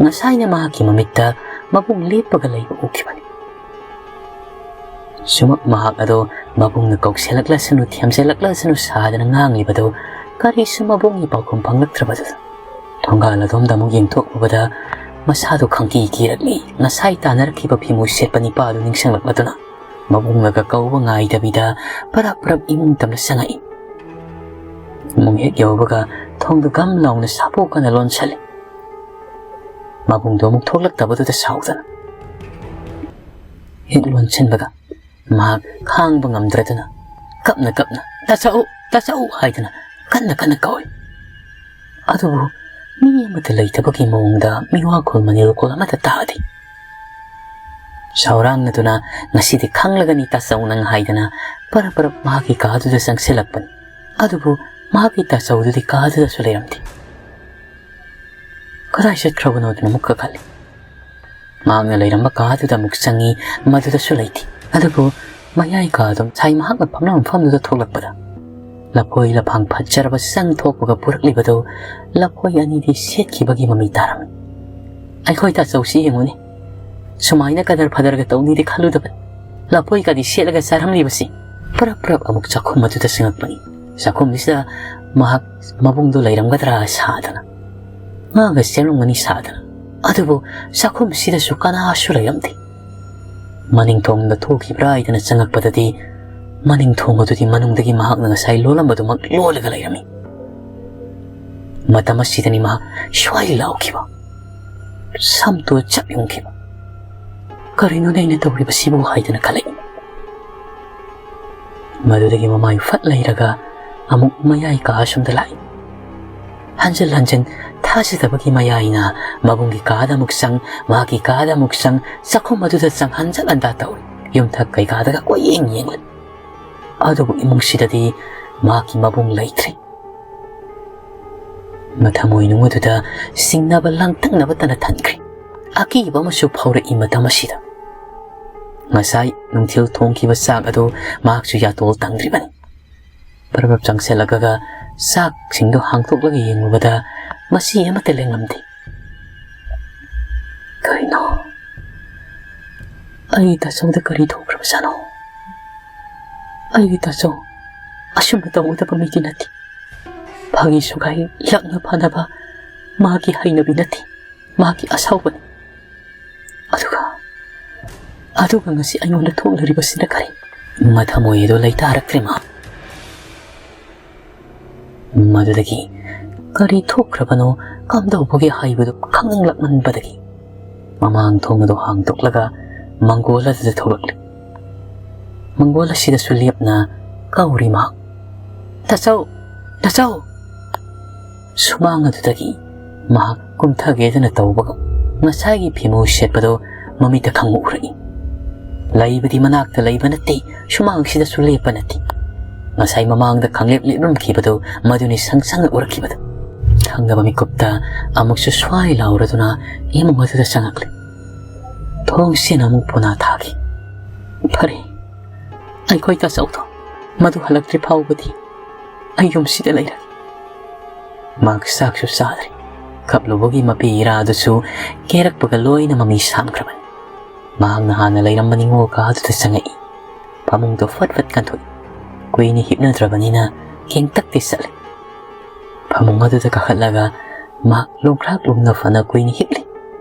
ꯉꯁꯥꯏꯅ ꯃꯍꯥꯛꯀꯤ ꯃꯃꯤꯠꯇ ꯃꯕꯨꯡ ꯂꯦꯞꯄꯒ ꯂꯩꯕ ꯎꯈꯤꯕꯅꯤ꯫ ꯁꯨꯃꯛ ꯃꯍꯥꯛ ꯑꯗꯣ ꯃꯕꯨꯡꯅ ꯀꯧꯁꯤꯜꯂꯛꯂꯁꯅꯨ, ꯊꯦꯝꯖꯤꯜꯂꯛꯂꯁꯅꯨ ꯁꯥꯗꯅ ꯉꯥꯡꯂꯤꯕꯗꯨ ꯀꯔꯤꯁꯨ ꯃꯕꯨꯡꯒꯤ ꯄꯥꯎꯈꯨꯝ ꯐꯪꯂꯛꯇ꯭ꯔꯕꯗꯨꯗ ꯊꯣꯡꯒꯥꯜ ꯑꯗꯣꯝꯗ ꯑꯃꯨꯛ ꯌꯦꯡꯊꯣꯛꯂꯨꯕꯗ ꯃꯁꯥꯗꯨ ꯈꯪꯀꯤ ꯀꯤꯔꯛꯂꯤ꯫ ꯉꯁꯥꯏ ꯇꯥꯟꯅꯔꯛꯈꯤꯕ ꯐꯤꯃꯨ ꯁꯦꯠꯄ ꯅꯤꯄꯥ ꯑꯗꯨ ꯅꯤꯡꯁꯤꯡꯂꯛꯂꯗꯨꯅ ꯃꯕꯨꯡꯅꯒ ꯀꯧꯕ ꯉꯥꯏꯗꯕꯤꯗ ꯄꯔꯞ ꯄꯔꯞ ꯏꯃꯨꯡ ꯇꯝꯅ ꯆꯪꯉꯛꯏ꯫ ꯏꯃꯨꯡ ꯍꯦꯛ ꯌꯧꯕꯒ ꯊꯣꯡꯗꯨ ꯒꯝ ꯂꯥꯎꯅ ꯁꯥꯄꯣꯛꯀꯅ ꯂꯣꯟꯁꯤꯜꯂꯤ꯫ ꯃꯕꯨꯡꯗꯣ ꯑꯃꯨꯛ ꯊꯣꯛꯂꯛꯇꯕꯗꯨꯗ ꯁꯥꯎꯗꯅ ꯍꯦꯛ ꯂꯣꯟꯁꯤꯟꯕꯒ ꯃꯍꯥꯛ ꯈꯥꯡꯕ ꯉꯝꯗ꯭ꯔꯗꯨꯅ ꯀꯞꯅ ꯀꯞꯅ "ꯇꯥꯆꯧ, ꯇꯥꯆꯧ" ꯍꯥꯏꯗꯨꯅ ꯀꯟꯅ ꯀꯟꯅ ꯀꯧꯏ꯫ ꯑꯗꯨꯕꯨ ꯃꯤ ꯑꯃꯠꯇ ꯂꯩꯇꯕꯒꯤ ꯃꯑꯣꯡꯗ ꯃꯤꯋꯥꯈꯣꯜ ꯃꯅꯤꯜꯈꯣꯜ ꯑꯃꯠꯇ ꯇꯥꯗꯦ꯫ ꯁꯥꯎꯔꯥꯡꯅꯗꯨꯅ "ꯉꯁꯤꯗꯤ ꯈꯪꯂꯒꯅꯤ ꯇꯥꯆꯧ ꯅꯪ" ꯍꯥꯏꯗꯅ ꯄꯔꯞ ꯄꯔꯞ ꯃꯍꯥꯛꯀꯤ ꯀꯥꯗꯨꯗ ꯆꯪꯁꯤꯜꯂꯛꯄꯅꯤ꯫ ꯑꯗꯨꯕꯨ ꯃꯍꯥꯛꯀꯤ ꯇꯥꯆꯧꯗꯨꯗꯤ ꯀꯥꯗꯨꯗꯁꯨ ꯂꯩꯔꯝꯗꯦ꯫ ꯀꯗꯥꯏ ꯆꯠꯈ꯭ꯔꯕꯅꯣꯗꯨꯅ ꯑꯃꯨꯛꯀ ꯈꯜꯂꯤ꯫ ꯃꯍꯥꯛꯅ ꯂꯩꯔꯝꯕ ꯀꯥꯗꯨꯗ ꯑꯃꯨꯛ ꯆꯪꯉꯤ, ꯃꯗꯨꯗꯁꯨ ꯂꯩꯇꯦ꯫ ꯑꯗꯨꯕꯨ ꯃꯌꯥꯏ ꯀꯥꯗꯨ ꯉꯁꯥꯏ ꯃꯍꯥꯛꯅ ꯐꯝꯂꯝꯕ ꯃꯐꯝꯗꯨꯗ ꯊꯣꯛꯂꯛꯄꯗ ꯂꯐꯣꯏ ꯂꯐꯥꯡ ꯐꯖꯔꯕ ꯆꯪ ꯊꯣꯛꯄꯒ ꯄꯨꯔꯛꯂꯤꯕꯗꯨ ꯂꯐꯣꯏ ꯑꯅꯤꯗꯤ ꯁꯦꯠꯈꯤꯕꯒꯤ ꯃꯃꯤ ꯇꯥꯔꯝꯃꯤ꯫ "ꯑꯩꯈꯣꯏ ꯇꯥꯆꯧꯁꯤ ꯌꯦꯡꯉꯨꯅꯦ, ꯁꯨꯃꯥꯏꯅ ꯀꯗꯔ ꯐꯗꯔꯒ ꯇꯧꯅꯤꯗꯤ ꯈꯜꯂꯨꯗꯕꯅꯤ꯫ ꯂꯐꯣꯏꯒꯗꯤ ꯁꯦꯠꯂꯒ ꯆꯥꯔꯝꯂꯤꯕꯁꯤ?" ꯄꯔꯞ ꯄꯔꯞ ꯑꯃꯨꯛ ꯆꯥꯛꯈꯨꯝ ꯑꯗꯨꯗ ꯆꯪꯉꯛꯄꯅꯤ꯫ ꯆꯥꯛꯈꯨꯝꯁꯤꯗ ꯃꯍꯥꯛ ꯃꯕꯨꯡꯗꯣ ꯂꯩꯔꯝꯒꯗ꯭ꯔꯥ ꯁꯥꯗꯅ, ꯉꯥꯒ ꯁꯦꯝꯂꯝꯒꯅꯤ ꯁꯥꯗꯅ꯫ ꯑꯗꯨꯕꯨ ꯆꯥꯛꯈꯨꯝꯁꯤꯗꯁꯨ ꯀꯅꯥꯁꯨ ꯂꯩꯔꯝꯗꯦ꯫ ꯃꯅꯤꯡ ꯊꯣꯡꯗ ꯊꯣꯛꯈꯤꯕ꯭ꯔꯥ ꯍꯥꯏꯗꯅ ꯆꯪꯉꯛꯄꯗꯗꯤ ꯃꯅꯤꯡ ꯊꯣꯡ ꯑꯗꯨꯗꯤ ꯃꯅꯨꯡꯗꯒꯤ ꯃꯍꯥꯛꯅ ꯉꯁꯥꯏ ꯂꯣꯜꯂꯝꯕꯗꯨꯃꯛ ꯂꯣꯜꯂꯒ ꯂꯩꯔꯝꯃꯤ꯫ ꯃꯇꯝ ꯑꯁꯤꯗꯅꯤ ꯃꯍꯥꯛ ꯁ꯭ꯋꯥꯏ ꯂꯥꯎꯈꯤꯕ꯫ ꯁꯝꯗꯨ ꯆꯞ ꯌꯨꯡꯈꯤꯕ꯫ "ꯀꯔꯤꯅꯣꯅꯦ ꯑꯩꯅ ꯇꯧꯔꯤꯕꯁꯤꯕꯨ?" ꯍꯥꯏꯗꯅ ꯈꯜꯂꯛꯏ꯫ ꯃꯗꯨꯗꯒꯤ ꯃꯃꯥꯏ ꯐꯠ ꯂꯩꯔꯒ ꯑꯃꯨꯛ ꯃꯌꯥꯏ ꯀꯥ ꯑꯁꯣꯝꯗ ꯂꯥꯛꯏ꯫ ꯍꯟꯖꯤꯟ ꯍꯟꯖꯤꯟ ꯊꯥꯖꯗꯕꯒꯤ ꯃꯌꯥꯏꯅ ꯃꯕꯨꯡꯒꯤ ꯀꯥꯗ ꯑꯃꯨꯛ ꯆꯪ, ꯃꯍꯥꯛꯀꯤ ꯀꯥꯗ ꯑꯃꯨꯛ ꯆꯪ, ꯆꯥꯛꯈꯨꯝ ꯑꯗꯨꯗ ꯆꯪ, ꯍꯟꯖꯟ ꯍꯟꯗꯥ ꯇꯧꯔꯤ꯫ ꯌꯨꯝꯊꯛ ꯀꯩꯀꯥꯗꯒ ꯀꯣꯏꯌꯦꯡ ꯌꯦꯡꯂꯤ꯫ ꯑꯗꯨꯕꯨ ꯏꯃꯨꯡꯁꯤꯗꯗꯤ ꯃꯍꯥꯛꯀꯤ ꯃꯕꯨꯡ ꯂꯩꯇ꯭ꯔꯦ꯫ ꯃꯊꯃꯣꯏ ꯅꯨꯡ ꯑꯗꯨꯗ ꯆꯤꯡꯅꯕ ꯂꯥꯡꯇꯛꯅꯕꯇꯅ ꯊꯟꯈ꯭ꯔꯦ꯫ ꯑꯀꯤꯕ ꯑꯃꯁꯨ ꯐꯥꯎꯔꯛꯏ ꯃꯇꯝ ꯑꯁꯤꯗ꯫ ꯉꯁꯥꯏ ꯅꯨꯡꯊꯤꯜ ꯊꯣꯡꯈꯤꯕ ꯆꯥꯛ ꯑꯗꯨ ꯃꯍꯥꯛꯁꯨ ꯌꯥꯇꯣꯜ ꯇꯪꯗ꯭ꯔꯤꯕꯅꯤ꯫ ꯄꯔꯞ ꯄꯔꯞ ꯆꯪꯁꯤꯜꯂꯛꯂꯒ ꯆꯥꯛꯁꯤꯡꯗꯨ ꯍꯥꯡꯗꯣꯛꯂꯒ ꯌꯦꯡꯂꯨꯕꯗ ꯃꯁꯤ ꯑꯃꯠꯇ ꯂꯦꯡꯂꯝꯗꯦ꯫ "ꯀꯔꯤꯅꯣ? ꯑꯩꯒꯤ ꯇꯥꯆꯧꯗ ꯀꯔꯤ ꯊꯣꯛꯈ꯭ꯔꯕꯖꯥꯠꯅꯣ? ꯑꯩꯒꯤ ꯇꯥꯆꯧ ꯑꯁꯨꯝꯅ ꯇꯧꯒꯗꯕ ꯃꯤꯗꯤ ꯅꯠꯇꯦ꯫ ꯐꯥꯒꯤ ꯁꯨꯒꯥꯏ ꯂꯛꯅ ꯐꯥꯅꯕ ꯃꯥꯒꯤ ꯍꯩꯅꯕꯤ ꯅꯠꯇꯦ, ꯃꯥꯒꯤ ꯑꯁꯥꯎꯕꯅꯤ꯫ ꯑꯗꯨꯒ, ꯑꯗꯨꯒ ꯉꯁꯤ ꯑꯩꯉꯣꯟꯗ ꯊꯣꯛꯂꯤꯕꯁꯤꯅ ꯀꯔꯤ?" ꯃꯊꯃꯣꯏ ꯑꯗꯨ ꯂꯩꯇꯥꯔꯛꯇ꯭ꯔꯦ ꯃꯥ꯫ ꯃꯗꯨꯗꯒꯤ ꯀꯔꯤ ꯊꯣꯛꯈ꯭ꯔꯕꯅꯣ, ꯀꯝꯗꯧꯕꯒꯦ ꯍꯥꯏꯕꯗꯨ ꯈꯪꯅꯤꯡꯂꯛꯃꯟꯕꯗꯒꯤ ꯃꯃꯥꯡ ꯊꯣꯡ ꯑꯗꯨ ꯍꯥꯡꯗꯣꯛꯂꯒ ꯃꯪꯒꯣꯜ ꯑꯗꯨꯗ ꯊꯣꯛꯂꯛꯂꯤ꯫ ꯃꯪꯒꯣꯜ ꯑꯁꯤꯗꯁꯨ ꯂꯦꯞꯅ ꯀꯧꯔꯤ ꯃꯍꯥꯛ, "ꯇꯥꯆꯧ! ꯇꯥꯆꯧ!" ꯁꯨꯃꯥꯡ ꯑꯗꯨꯗꯒꯤ ꯃꯍꯥꯛ ꯀꯨꯝꯊꯒꯦꯗꯅ ꯇꯧꯕꯒ ꯉꯁꯥꯏꯒꯤ ꯐꯤꯃꯨ ꯁꯦꯠꯄꯗꯣ ꯃꯃꯤꯠꯇ ꯈꯪꯕ ꯎꯔꯛꯏ꯫ ꯂꯩꯕꯗꯤ ꯃꯅꯥꯛꯇ ꯂꯩꯕ ꯅꯠꯇꯦ, ꯁꯨꯃꯥꯡꯁꯤꯗꯁꯨ ꯂꯦꯞꯄ ꯅꯠꯇꯦ꯫ ꯉꯁꯥꯏ ꯃꯃꯥꯡꯗ ꯈꯪꯂꯦꯞ ꯂꯦꯞꯂꯝꯈꯤꯕꯗꯨ ꯃꯗꯨꯅꯤ ꯁꯪ ꯁꯪꯅ ꯎꯔꯛꯈꯤꯕꯗꯨ꯫ ꯊꯪꯅꯕ ꯃꯤꯀꯨꯞꯇ ꯑꯃꯨꯛꯁꯨ ꯁ꯭ꯋꯥꯏ ꯂꯥꯎꯔꯗꯨꯅ ꯏꯃꯨꯡ ꯑꯗꯨꯗ ꯆꯪꯉꯛꯂꯦ꯫ ꯊꯣꯡꯁꯤꯅ ꯑꯃꯨꯛ ꯄꯣꯅꯥ ꯊꯥꯈꯤ꯫ "ꯐꯔꯦ, ꯑꯩꯈꯣꯏ ꯇꯥꯆꯧꯗꯣ ꯃꯗꯨ ꯍꯜꯂꯛꯇ꯭ꯔꯤ ꯐꯥꯎꯕꯗꯤ ꯑꯩ ꯌꯨꯝꯁꯤꯗ ꯂꯩꯔꯒꯦ꯫" ꯃꯍꯥꯛ ꯆꯥꯛꯁꯨ ꯆꯥꯗ꯭ꯔꯤ꯫ ꯀꯞꯂꯨꯕꯒꯤ ꯃꯄꯤ ꯏꯔꯥꯗꯨꯁꯨ ꯀꯦꯔꯛꯄꯒ ꯂꯣꯏꯅ ꯃꯃꯤ ꯁꯥꯝꯈ꯭ꯔꯕꯅꯤ꯫ ꯃꯍꯥꯛꯅ ꯍꯥꯟꯅ ꯂꯩꯔꯝꯕ ꯅꯤꯡꯉꯣꯜ ꯀꯥꯗꯨꯗ ꯆꯪꯉꯛꯏ꯫ ꯐꯃꯨꯡꯗꯣ ꯐꯠ ꯐꯠ ꯀꯟꯊꯣꯛꯏ꯫ ꯀꯨꯏꯅ ꯍꯤꯞꯅꯗ꯭ꯔꯕꯅꯤꯅ ꯀꯦꯡꯇꯛꯇꯤ ꯆꯠꯂꯦ꯫ ꯐꯃꯨꯡ ꯑꯗꯨꯗ ꯀꯥꯈꯠꯂꯒ ꯃꯍꯥꯛ ꯂꯣꯡꯈ꯭ꯔꯥꯛ ꯂꯣꯡꯅ ꯐꯅ ꯀꯨꯏꯅ ꯍꯤꯞꯂꯤ꯫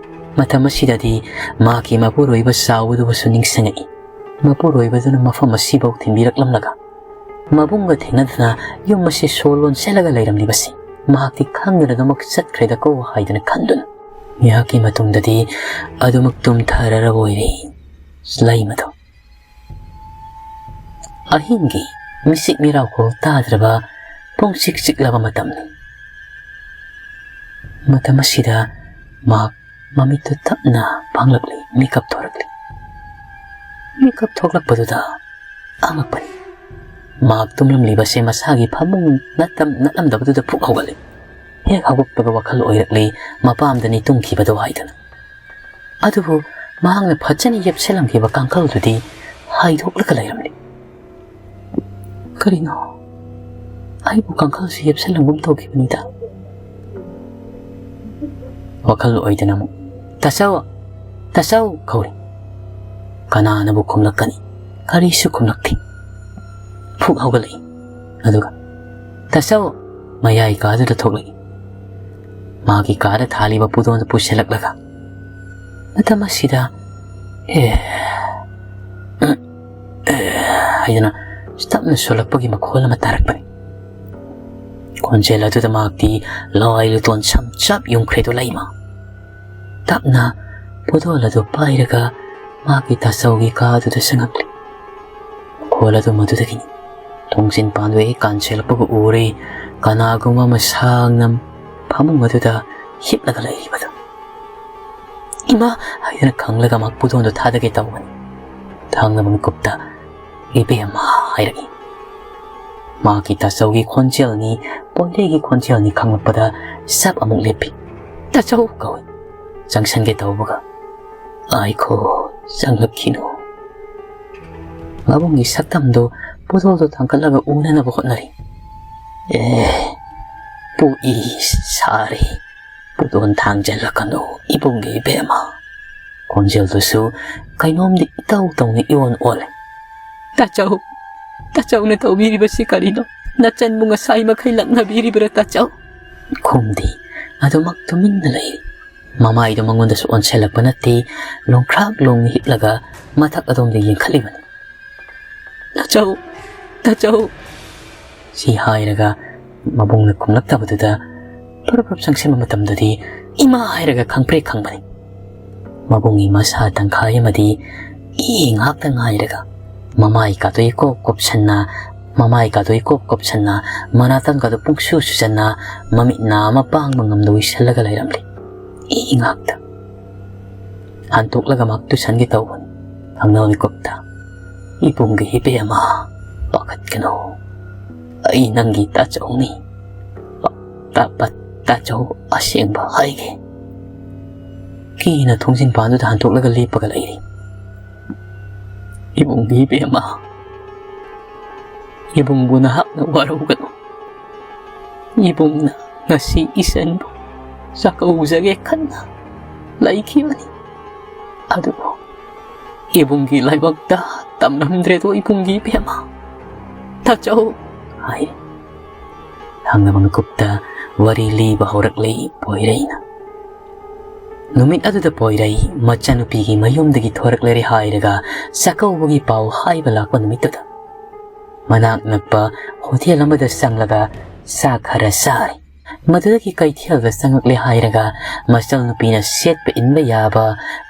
ꯃꯇꯝ ꯑꯁꯤꯗꯗꯤ ꯃꯍꯥꯛꯀꯤ ꯃꯄꯨꯔꯣꯏꯕ ꯆꯥꯎꯕꯗꯨꯕꯨꯁꯨ ꯅꯤꯡꯁꯤꯡꯉꯛꯏ꯫ ꯃꯄꯨꯔꯣꯏꯕꯗꯨꯅ ꯃꯐꯝ ꯑꯁꯤꯐꯥꯎ ꯊꯤꯟꯕꯤꯔꯛꯂꯝꯂꯒ ꯃꯕꯨꯡꯒ ꯊꯦꯡꯅꯗꯨꯅ ꯌꯨꯝ ꯑꯁꯤ ꯁꯣ ꯂꯣꯟꯁꯤꯜꯂꯒ ꯂꯩꯔꯝꯂꯤꯕꯁꯤ ꯃꯍꯥꯛꯇꯤ ꯈꯪꯗꯅꯗꯃꯛ ꯆꯠꯈ꯭ꯔꯦꯗꯀꯣ ꯍꯥꯏꯗꯨꯅ ꯈꯟꯗꯨꯅ ꯉꯥꯏꯍꯥꯛꯀꯤ ꯃꯇꯨꯡꯗꯗꯤ ꯑꯗꯨꯃꯛ ꯇꯨꯝꯊꯔꯔꯕ ꯑꯣꯏꯔꯦ ꯂꯩꯃꯗꯣ꯫ ꯑꯍꯤꯡꯒꯤ ꯃꯤꯆꯤꯛ ꯃꯤꯔꯥꯎꯈꯣꯜ ꯇꯥꯗ꯭ꯔꯕ ꯄꯨꯡ ꯆꯤꯛ ꯆꯤꯛꯂꯕ ꯃꯇꯝꯅꯤ꯫ ꯃꯇꯝ ꯑꯁꯤꯗ ꯃꯍꯥꯛ ꯃꯃꯤꯠꯇꯨ ꯇꯞꯅ ꯄꯥꯡꯂꯛꯂꯤ, ꯃꯤꯀꯞ ꯊꯣꯔꯛꯂꯤ꯫ ꯃꯤꯀꯞ ꯊꯣꯛꯂꯛꯄꯗꯨꯗ ꯑꯉꯛꯄꯅꯤ꯫ ꯃꯍꯥꯛ ꯇꯨꯝꯂꯝꯂꯤꯕꯁꯦ ꯃꯁꯥꯒꯤ ꯐꯃꯨꯡ ꯅꯠꯇꯝ ꯅꯠꯂꯝꯗꯕꯗꯨꯗ ꯐꯨꯛ ꯍꯧꯒꯠꯂꯤ꯫ ꯍꯦꯛ ꯍꯧꯒꯠꯄꯒ ꯋꯥꯈꯜ ꯑꯣꯏꯔꯛꯂꯤ, ꯃꯄꯥꯝꯗꯅꯤ ꯇꯨꯝꯈꯤꯕꯗꯣ ꯍꯥꯏꯗꯨꯅ꯫ ꯑꯗꯨꯕꯨ ꯃꯍꯥꯛꯅ ꯐꯖꯅ ꯌꯦꯞꯁꯤꯜꯂꯝꯈꯤꯕ ꯀꯥꯡꯈꯜꯗꯨꯗꯤ ꯍꯥꯏꯗꯣꯛꯂꯒ ꯂꯩꯔꯝꯂꯤ꯫ "ꯀꯔꯤꯅꯣ? ꯑꯩꯕꯨ ꯀꯥꯡꯈꯜꯁꯤ ꯌꯦꯞꯁꯤꯜꯂꯝꯒꯨꯝ ꯇꯧꯈꯤꯕꯅꯤꯗ꯫" ꯋꯥꯈꯜ ꯑꯣꯏꯗꯅ ꯑꯃꯨꯛ, "ꯇꯥꯆꯧ! ꯇꯥꯆꯧ!" ꯀꯧꯏ꯫ ꯀꯅꯥꯅꯕꯨ ꯈꯨꯝꯂꯛꯀꯅꯤ? ꯀꯔꯤꯁꯨ ꯈꯨꯝꯂꯛꯇꯦ꯫ ꯐꯨꯛ ꯍꯧꯒꯠꯂꯛꯏ꯫ ꯑꯗꯨꯒ, "ꯇꯥꯆꯧ!" ꯃꯌꯥꯏ ꯀꯥꯗꯨꯗ ꯊꯣꯛꯂꯛꯏ꯫ ꯃꯥꯒꯤ ꯀꯥꯗ ꯊꯥꯜꯂꯤꯕ ꯄꯨꯗꯣꯟꯗꯨ ꯄꯨꯁꯤꯜꯂꯛꯂꯒ, ꯃꯇꯝ ꯑꯁꯤꯗ "ꯑꯦ, ꯎꯝ, ꯑꯦ" ꯍꯥꯏꯗꯅ ꯇꯞꯅ ꯁꯣꯜꯂꯛꯄꯒꯤ ꯃꯈꯣꯜ ꯑꯃ ꯇꯥꯔꯛꯄꯅꯤ꯫ ꯈꯣꯟꯖꯦꯜ ꯑꯗꯨꯗ ꯃꯍꯥꯛꯇꯤ ꯂꯋꯥꯏ ꯂꯨꯇꯣꯟ ꯁꯝ ꯆꯞ ꯌꯨꯡꯈ꯭ꯔꯦꯗꯣ ꯂꯩꯃ꯫ ꯇꯞꯅ ꯄꯨꯗꯣꯜ ꯑꯗꯨ ꯄꯥꯏꯔꯒ ꯃꯍꯥꯛꯀꯤ ꯇꯥꯆꯧꯒꯤ ꯀꯥꯗꯨꯗ ꯆꯪꯉꯛꯂꯤ꯫ ꯃꯈꯣꯜ ꯑꯗꯨ ꯃꯗꯨꯗꯒꯤꯅꯤ꯫ ꯊꯣꯡꯖꯤꯟ ꯄꯥꯟꯗꯨ ꯍꯦꯛ ꯀꯥꯟꯁꯤꯜꯂꯛꯄꯒ ꯎꯔꯦ, ꯀꯅꯥꯒꯨꯝꯕ ꯑꯃ ꯁꯥꯡꯅ ꯐꯃꯨꯡ ꯑꯗꯨꯗ ꯍꯤꯞꯂꯒ ꯂꯩꯔꯤꯕꯗꯨ꯫ "ꯏꯃꯥ!" ꯍꯥꯏꯗꯨꯅ ꯈꯪꯂꯒ ꯃꯍꯥꯛ ꯄꯨꯗꯣꯟꯗꯨ ꯊꯥꯗꯒꯦ ꯇꯧꯕꯅꯤ꯫ ꯊꯪꯅꯕ ꯃꯤꯀꯨꯞꯇ "ꯏꯕꯦꯝꯃ" ꯍꯥꯏꯔꯛꯏ꯫ ꯃꯍꯥꯛꯀꯤ ꯇꯥꯆꯧꯒꯤ ꯈꯣꯟꯖꯦꯜꯅꯤ, ꯄꯣꯏꯔꯩꯒꯤ ꯈꯣꯟꯖꯦꯜꯅꯤ ꯈꯪꯂꯛꯄꯗ ꯆꯞ ꯑꯃꯨꯛ ꯂꯦꯞꯄꯤ꯫ "ꯇꯥꯆꯧ!" ꯀꯧꯏ꯫ ꯆꯪꯁꯟꯒꯦ ꯇꯧꯕꯒ, "ꯉꯥꯏꯈꯣ, ꯆꯪꯂꯛꯈꯤꯅꯨ꯫" ꯃꯕꯨꯡꯒꯤ ꯁꯛꯇꯝꯗꯨ ꯄꯣꯠꯊꯣꯛꯇꯨ ꯊꯥꯡꯒꯠꯂꯒ ꯎꯅꯅꯕ ꯍꯣꯠꯅꯔꯤ꯫ "ꯑꯦ, ꯄꯨꯛꯏ ꯁꯥꯔꯤ, ꯄꯣꯠꯊꯣꯛ ꯊꯥꯡꯖꯜꯂꯛꯀꯅꯨ ꯏꯕꯨꯡꯒꯤ ꯏꯕꯦꯝꯃ꯫" ꯈꯣꯟꯖꯦꯜꯗꯨꯁꯨ ꯀꯩꯅꯣꯝꯗꯤ ꯏꯇꯧ ꯇꯧꯅ ꯏꯑꯣꯟ ꯑꯣꯜꯂꯦ꯫ "ꯇꯥꯆꯧ, ꯇꯥꯆꯧꯅ ꯇꯧꯕꯤꯔꯤꯕꯁꯤ ꯀꯔꯤꯅꯣ? ꯅꯆꯟꯕꯨ ꯉꯁꯥꯏ ꯃꯈꯩ ꯂꯛꯅꯕꯤꯔꯤꯕ꯭ꯔꯥ, ꯇꯥꯆꯧ?" ꯈꯨꯝꯗꯦ, ꯑꯗꯨꯃꯛ ꯇꯨꯃꯤꯟꯅ ꯂꯩ꯫ ꯃꯃꯥꯏꯗꯣ ꯃꯉꯣꯟꯗꯁꯨ ꯑꯣꯟꯁꯤꯜꯂꯛꯄ ꯅꯠꯇꯦ, ꯂꯣꯡꯈ꯭ꯔꯥꯛ ꯂꯣꯡꯅ ꯍꯤꯞꯂꯒ ꯃꯊꯛ ꯑꯗꯣꯝꯗ ꯌꯦꯡꯈꯠꯂꯤꯕꯅꯤ꯫ "ꯇꯥꯆꯧ, ꯇꯥꯆꯧ!" ꯁꯤ ꯍꯥꯏꯔꯒ ꯃꯕꯨꯡꯅ ꯈꯨꯝꯂꯛꯇꯕꯗꯨꯗ ꯄꯔꯞ ꯄꯔꯞ ꯆꯪꯁꯤꯟꯕ ꯃꯇꯝꯗꯗꯤ ꯏꯃꯥ ꯍꯥꯏꯔꯒ ꯈꯪꯄ꯭ꯔꯦꯛ ꯈꯪꯕꯅꯤ꯫ ꯃꯕꯨꯡꯒꯤ ꯃꯁꯥ ꯇꯪꯈꯥꯏ ꯑꯃꯗꯤ ꯏ ꯉꯥꯛꯇ ꯉꯥꯏꯔꯒ ꯃꯃꯥꯏ ꯀꯥꯗꯣ ꯏꯀꯣꯞ ꯀꯣꯞꯁꯟꯅ, ꯃꯃꯥꯏ ꯀꯥꯗꯣ ꯏꯀꯣꯞ ꯀꯣꯞꯁꯟꯅ, ꯃꯅꯥꯇꯪ ꯀꯥꯗꯣ ꯄꯨꯡꯁꯨ ꯁꯨꯁꯟꯅ, ꯃꯃꯤꯠ ꯅꯥ ꯑꯃ ꯄꯥꯡꯕ ꯉꯝꯗ ꯎꯏꯁꯜꯂꯒ ꯂꯩꯔꯝꯂꯦ꯫ ꯏ ꯉꯥꯛꯇ꯫ ꯍꯟꯇꯣꯛꯂꯒ ꯃꯍꯥꯛ ꯇꯨꯁꯟꯒꯦ ꯇꯧꯕꯅꯤ꯫ ꯊꯪꯅꯕ ꯃꯤꯀꯨꯞꯇ, "ꯏꯕꯨꯡꯒꯤ ꯏꯕꯦꯝꯃ, ꯄꯥꯈꯠꯀꯅꯨ꯫ ꯑꯩ ꯅꯪꯒꯤ ꯇꯥꯆꯧꯅꯤ꯫ ꯄ-, ꯇ-, ꯄ-, ꯇꯥꯆꯧ ꯑꯁꯦꯡꯕ ꯍꯥꯏꯒꯦ꯫" ꯀꯤꯅ ꯊꯣꯡꯖꯤꯟ ꯄꯥꯟꯗꯨꯗ ꯍꯟꯇꯣꯛꯂꯒ ꯂꯦꯞꯄꯒ ꯂꯩꯔꯤ꯫ "ꯏꯕꯨꯡꯒꯤ ꯏꯕꯦꯝꯃ, ꯏꯕꯨꯡꯕꯨ ꯅꯍꯥꯛꯅ ꯋꯥꯔꯧꯒꯅꯨ꯫ ꯏꯕꯨꯡꯅ ꯉꯁꯤ ꯏꯆꯟꯕꯨ ꯆꯥꯛꯀꯧꯖꯒꯦ ꯈꯟꯅ ꯂꯩꯈꯤꯕꯅꯤ꯫ ꯑꯗꯨꯕꯨ ꯏꯕꯨꯡꯒꯤ ꯂꯥꯏꯕꯛꯇ ꯇꯝꯂꯝꯗ꯭ꯔꯦꯗꯣ ꯏꯕꯨꯡꯒꯤ ꯏꯕꯦꯝꯃ꯫ ꯇꯥꯆꯧ!" ꯍꯥꯏ꯫ ꯊꯪꯅꯕ ꯃꯤꯀꯨꯞꯇ ꯋꯥꯔꯤ ꯂꯤꯕ ꯍꯧꯔꯛꯂꯤ ꯄꯣꯏꯔꯩꯅ꯫ ꯅꯨꯃꯤꯠ ꯑꯗꯨꯗ ꯄꯣꯏꯔꯩ ꯃꯆꯥꯅꯨꯄꯤꯒꯤ ꯃꯌꯨꯝꯗꯒꯤ ꯊꯣꯔꯛꯂꯔꯦ ꯍꯥꯏꯔꯒ ꯆꯥꯛꯀꯧꯕꯒꯤ ꯄꯥꯎ ꯍꯥꯏꯕ ꯂꯥꯛꯄ ꯅꯨꯃꯤꯠꯇꯨꯗ ꯃꯅꯥꯛ ꯅꯛꯄ ꯍꯣꯇꯦꯜ ꯑꯃꯗ ꯆꯪꯂꯒ ꯆꯥꯛ ꯈꯔ ꯆꯥꯔꯦ꯫ ꯃꯗꯨꯗꯒꯤ ꯀꯩꯊꯦꯜꯗ ꯆꯪꯂꯛꯂꯦ ꯍꯥꯏꯔꯒ ꯃꯆꯜ ꯅꯨꯄꯤꯅ ꯁꯦꯠꯄ ꯏꯟꯕ ꯌꯥꯕ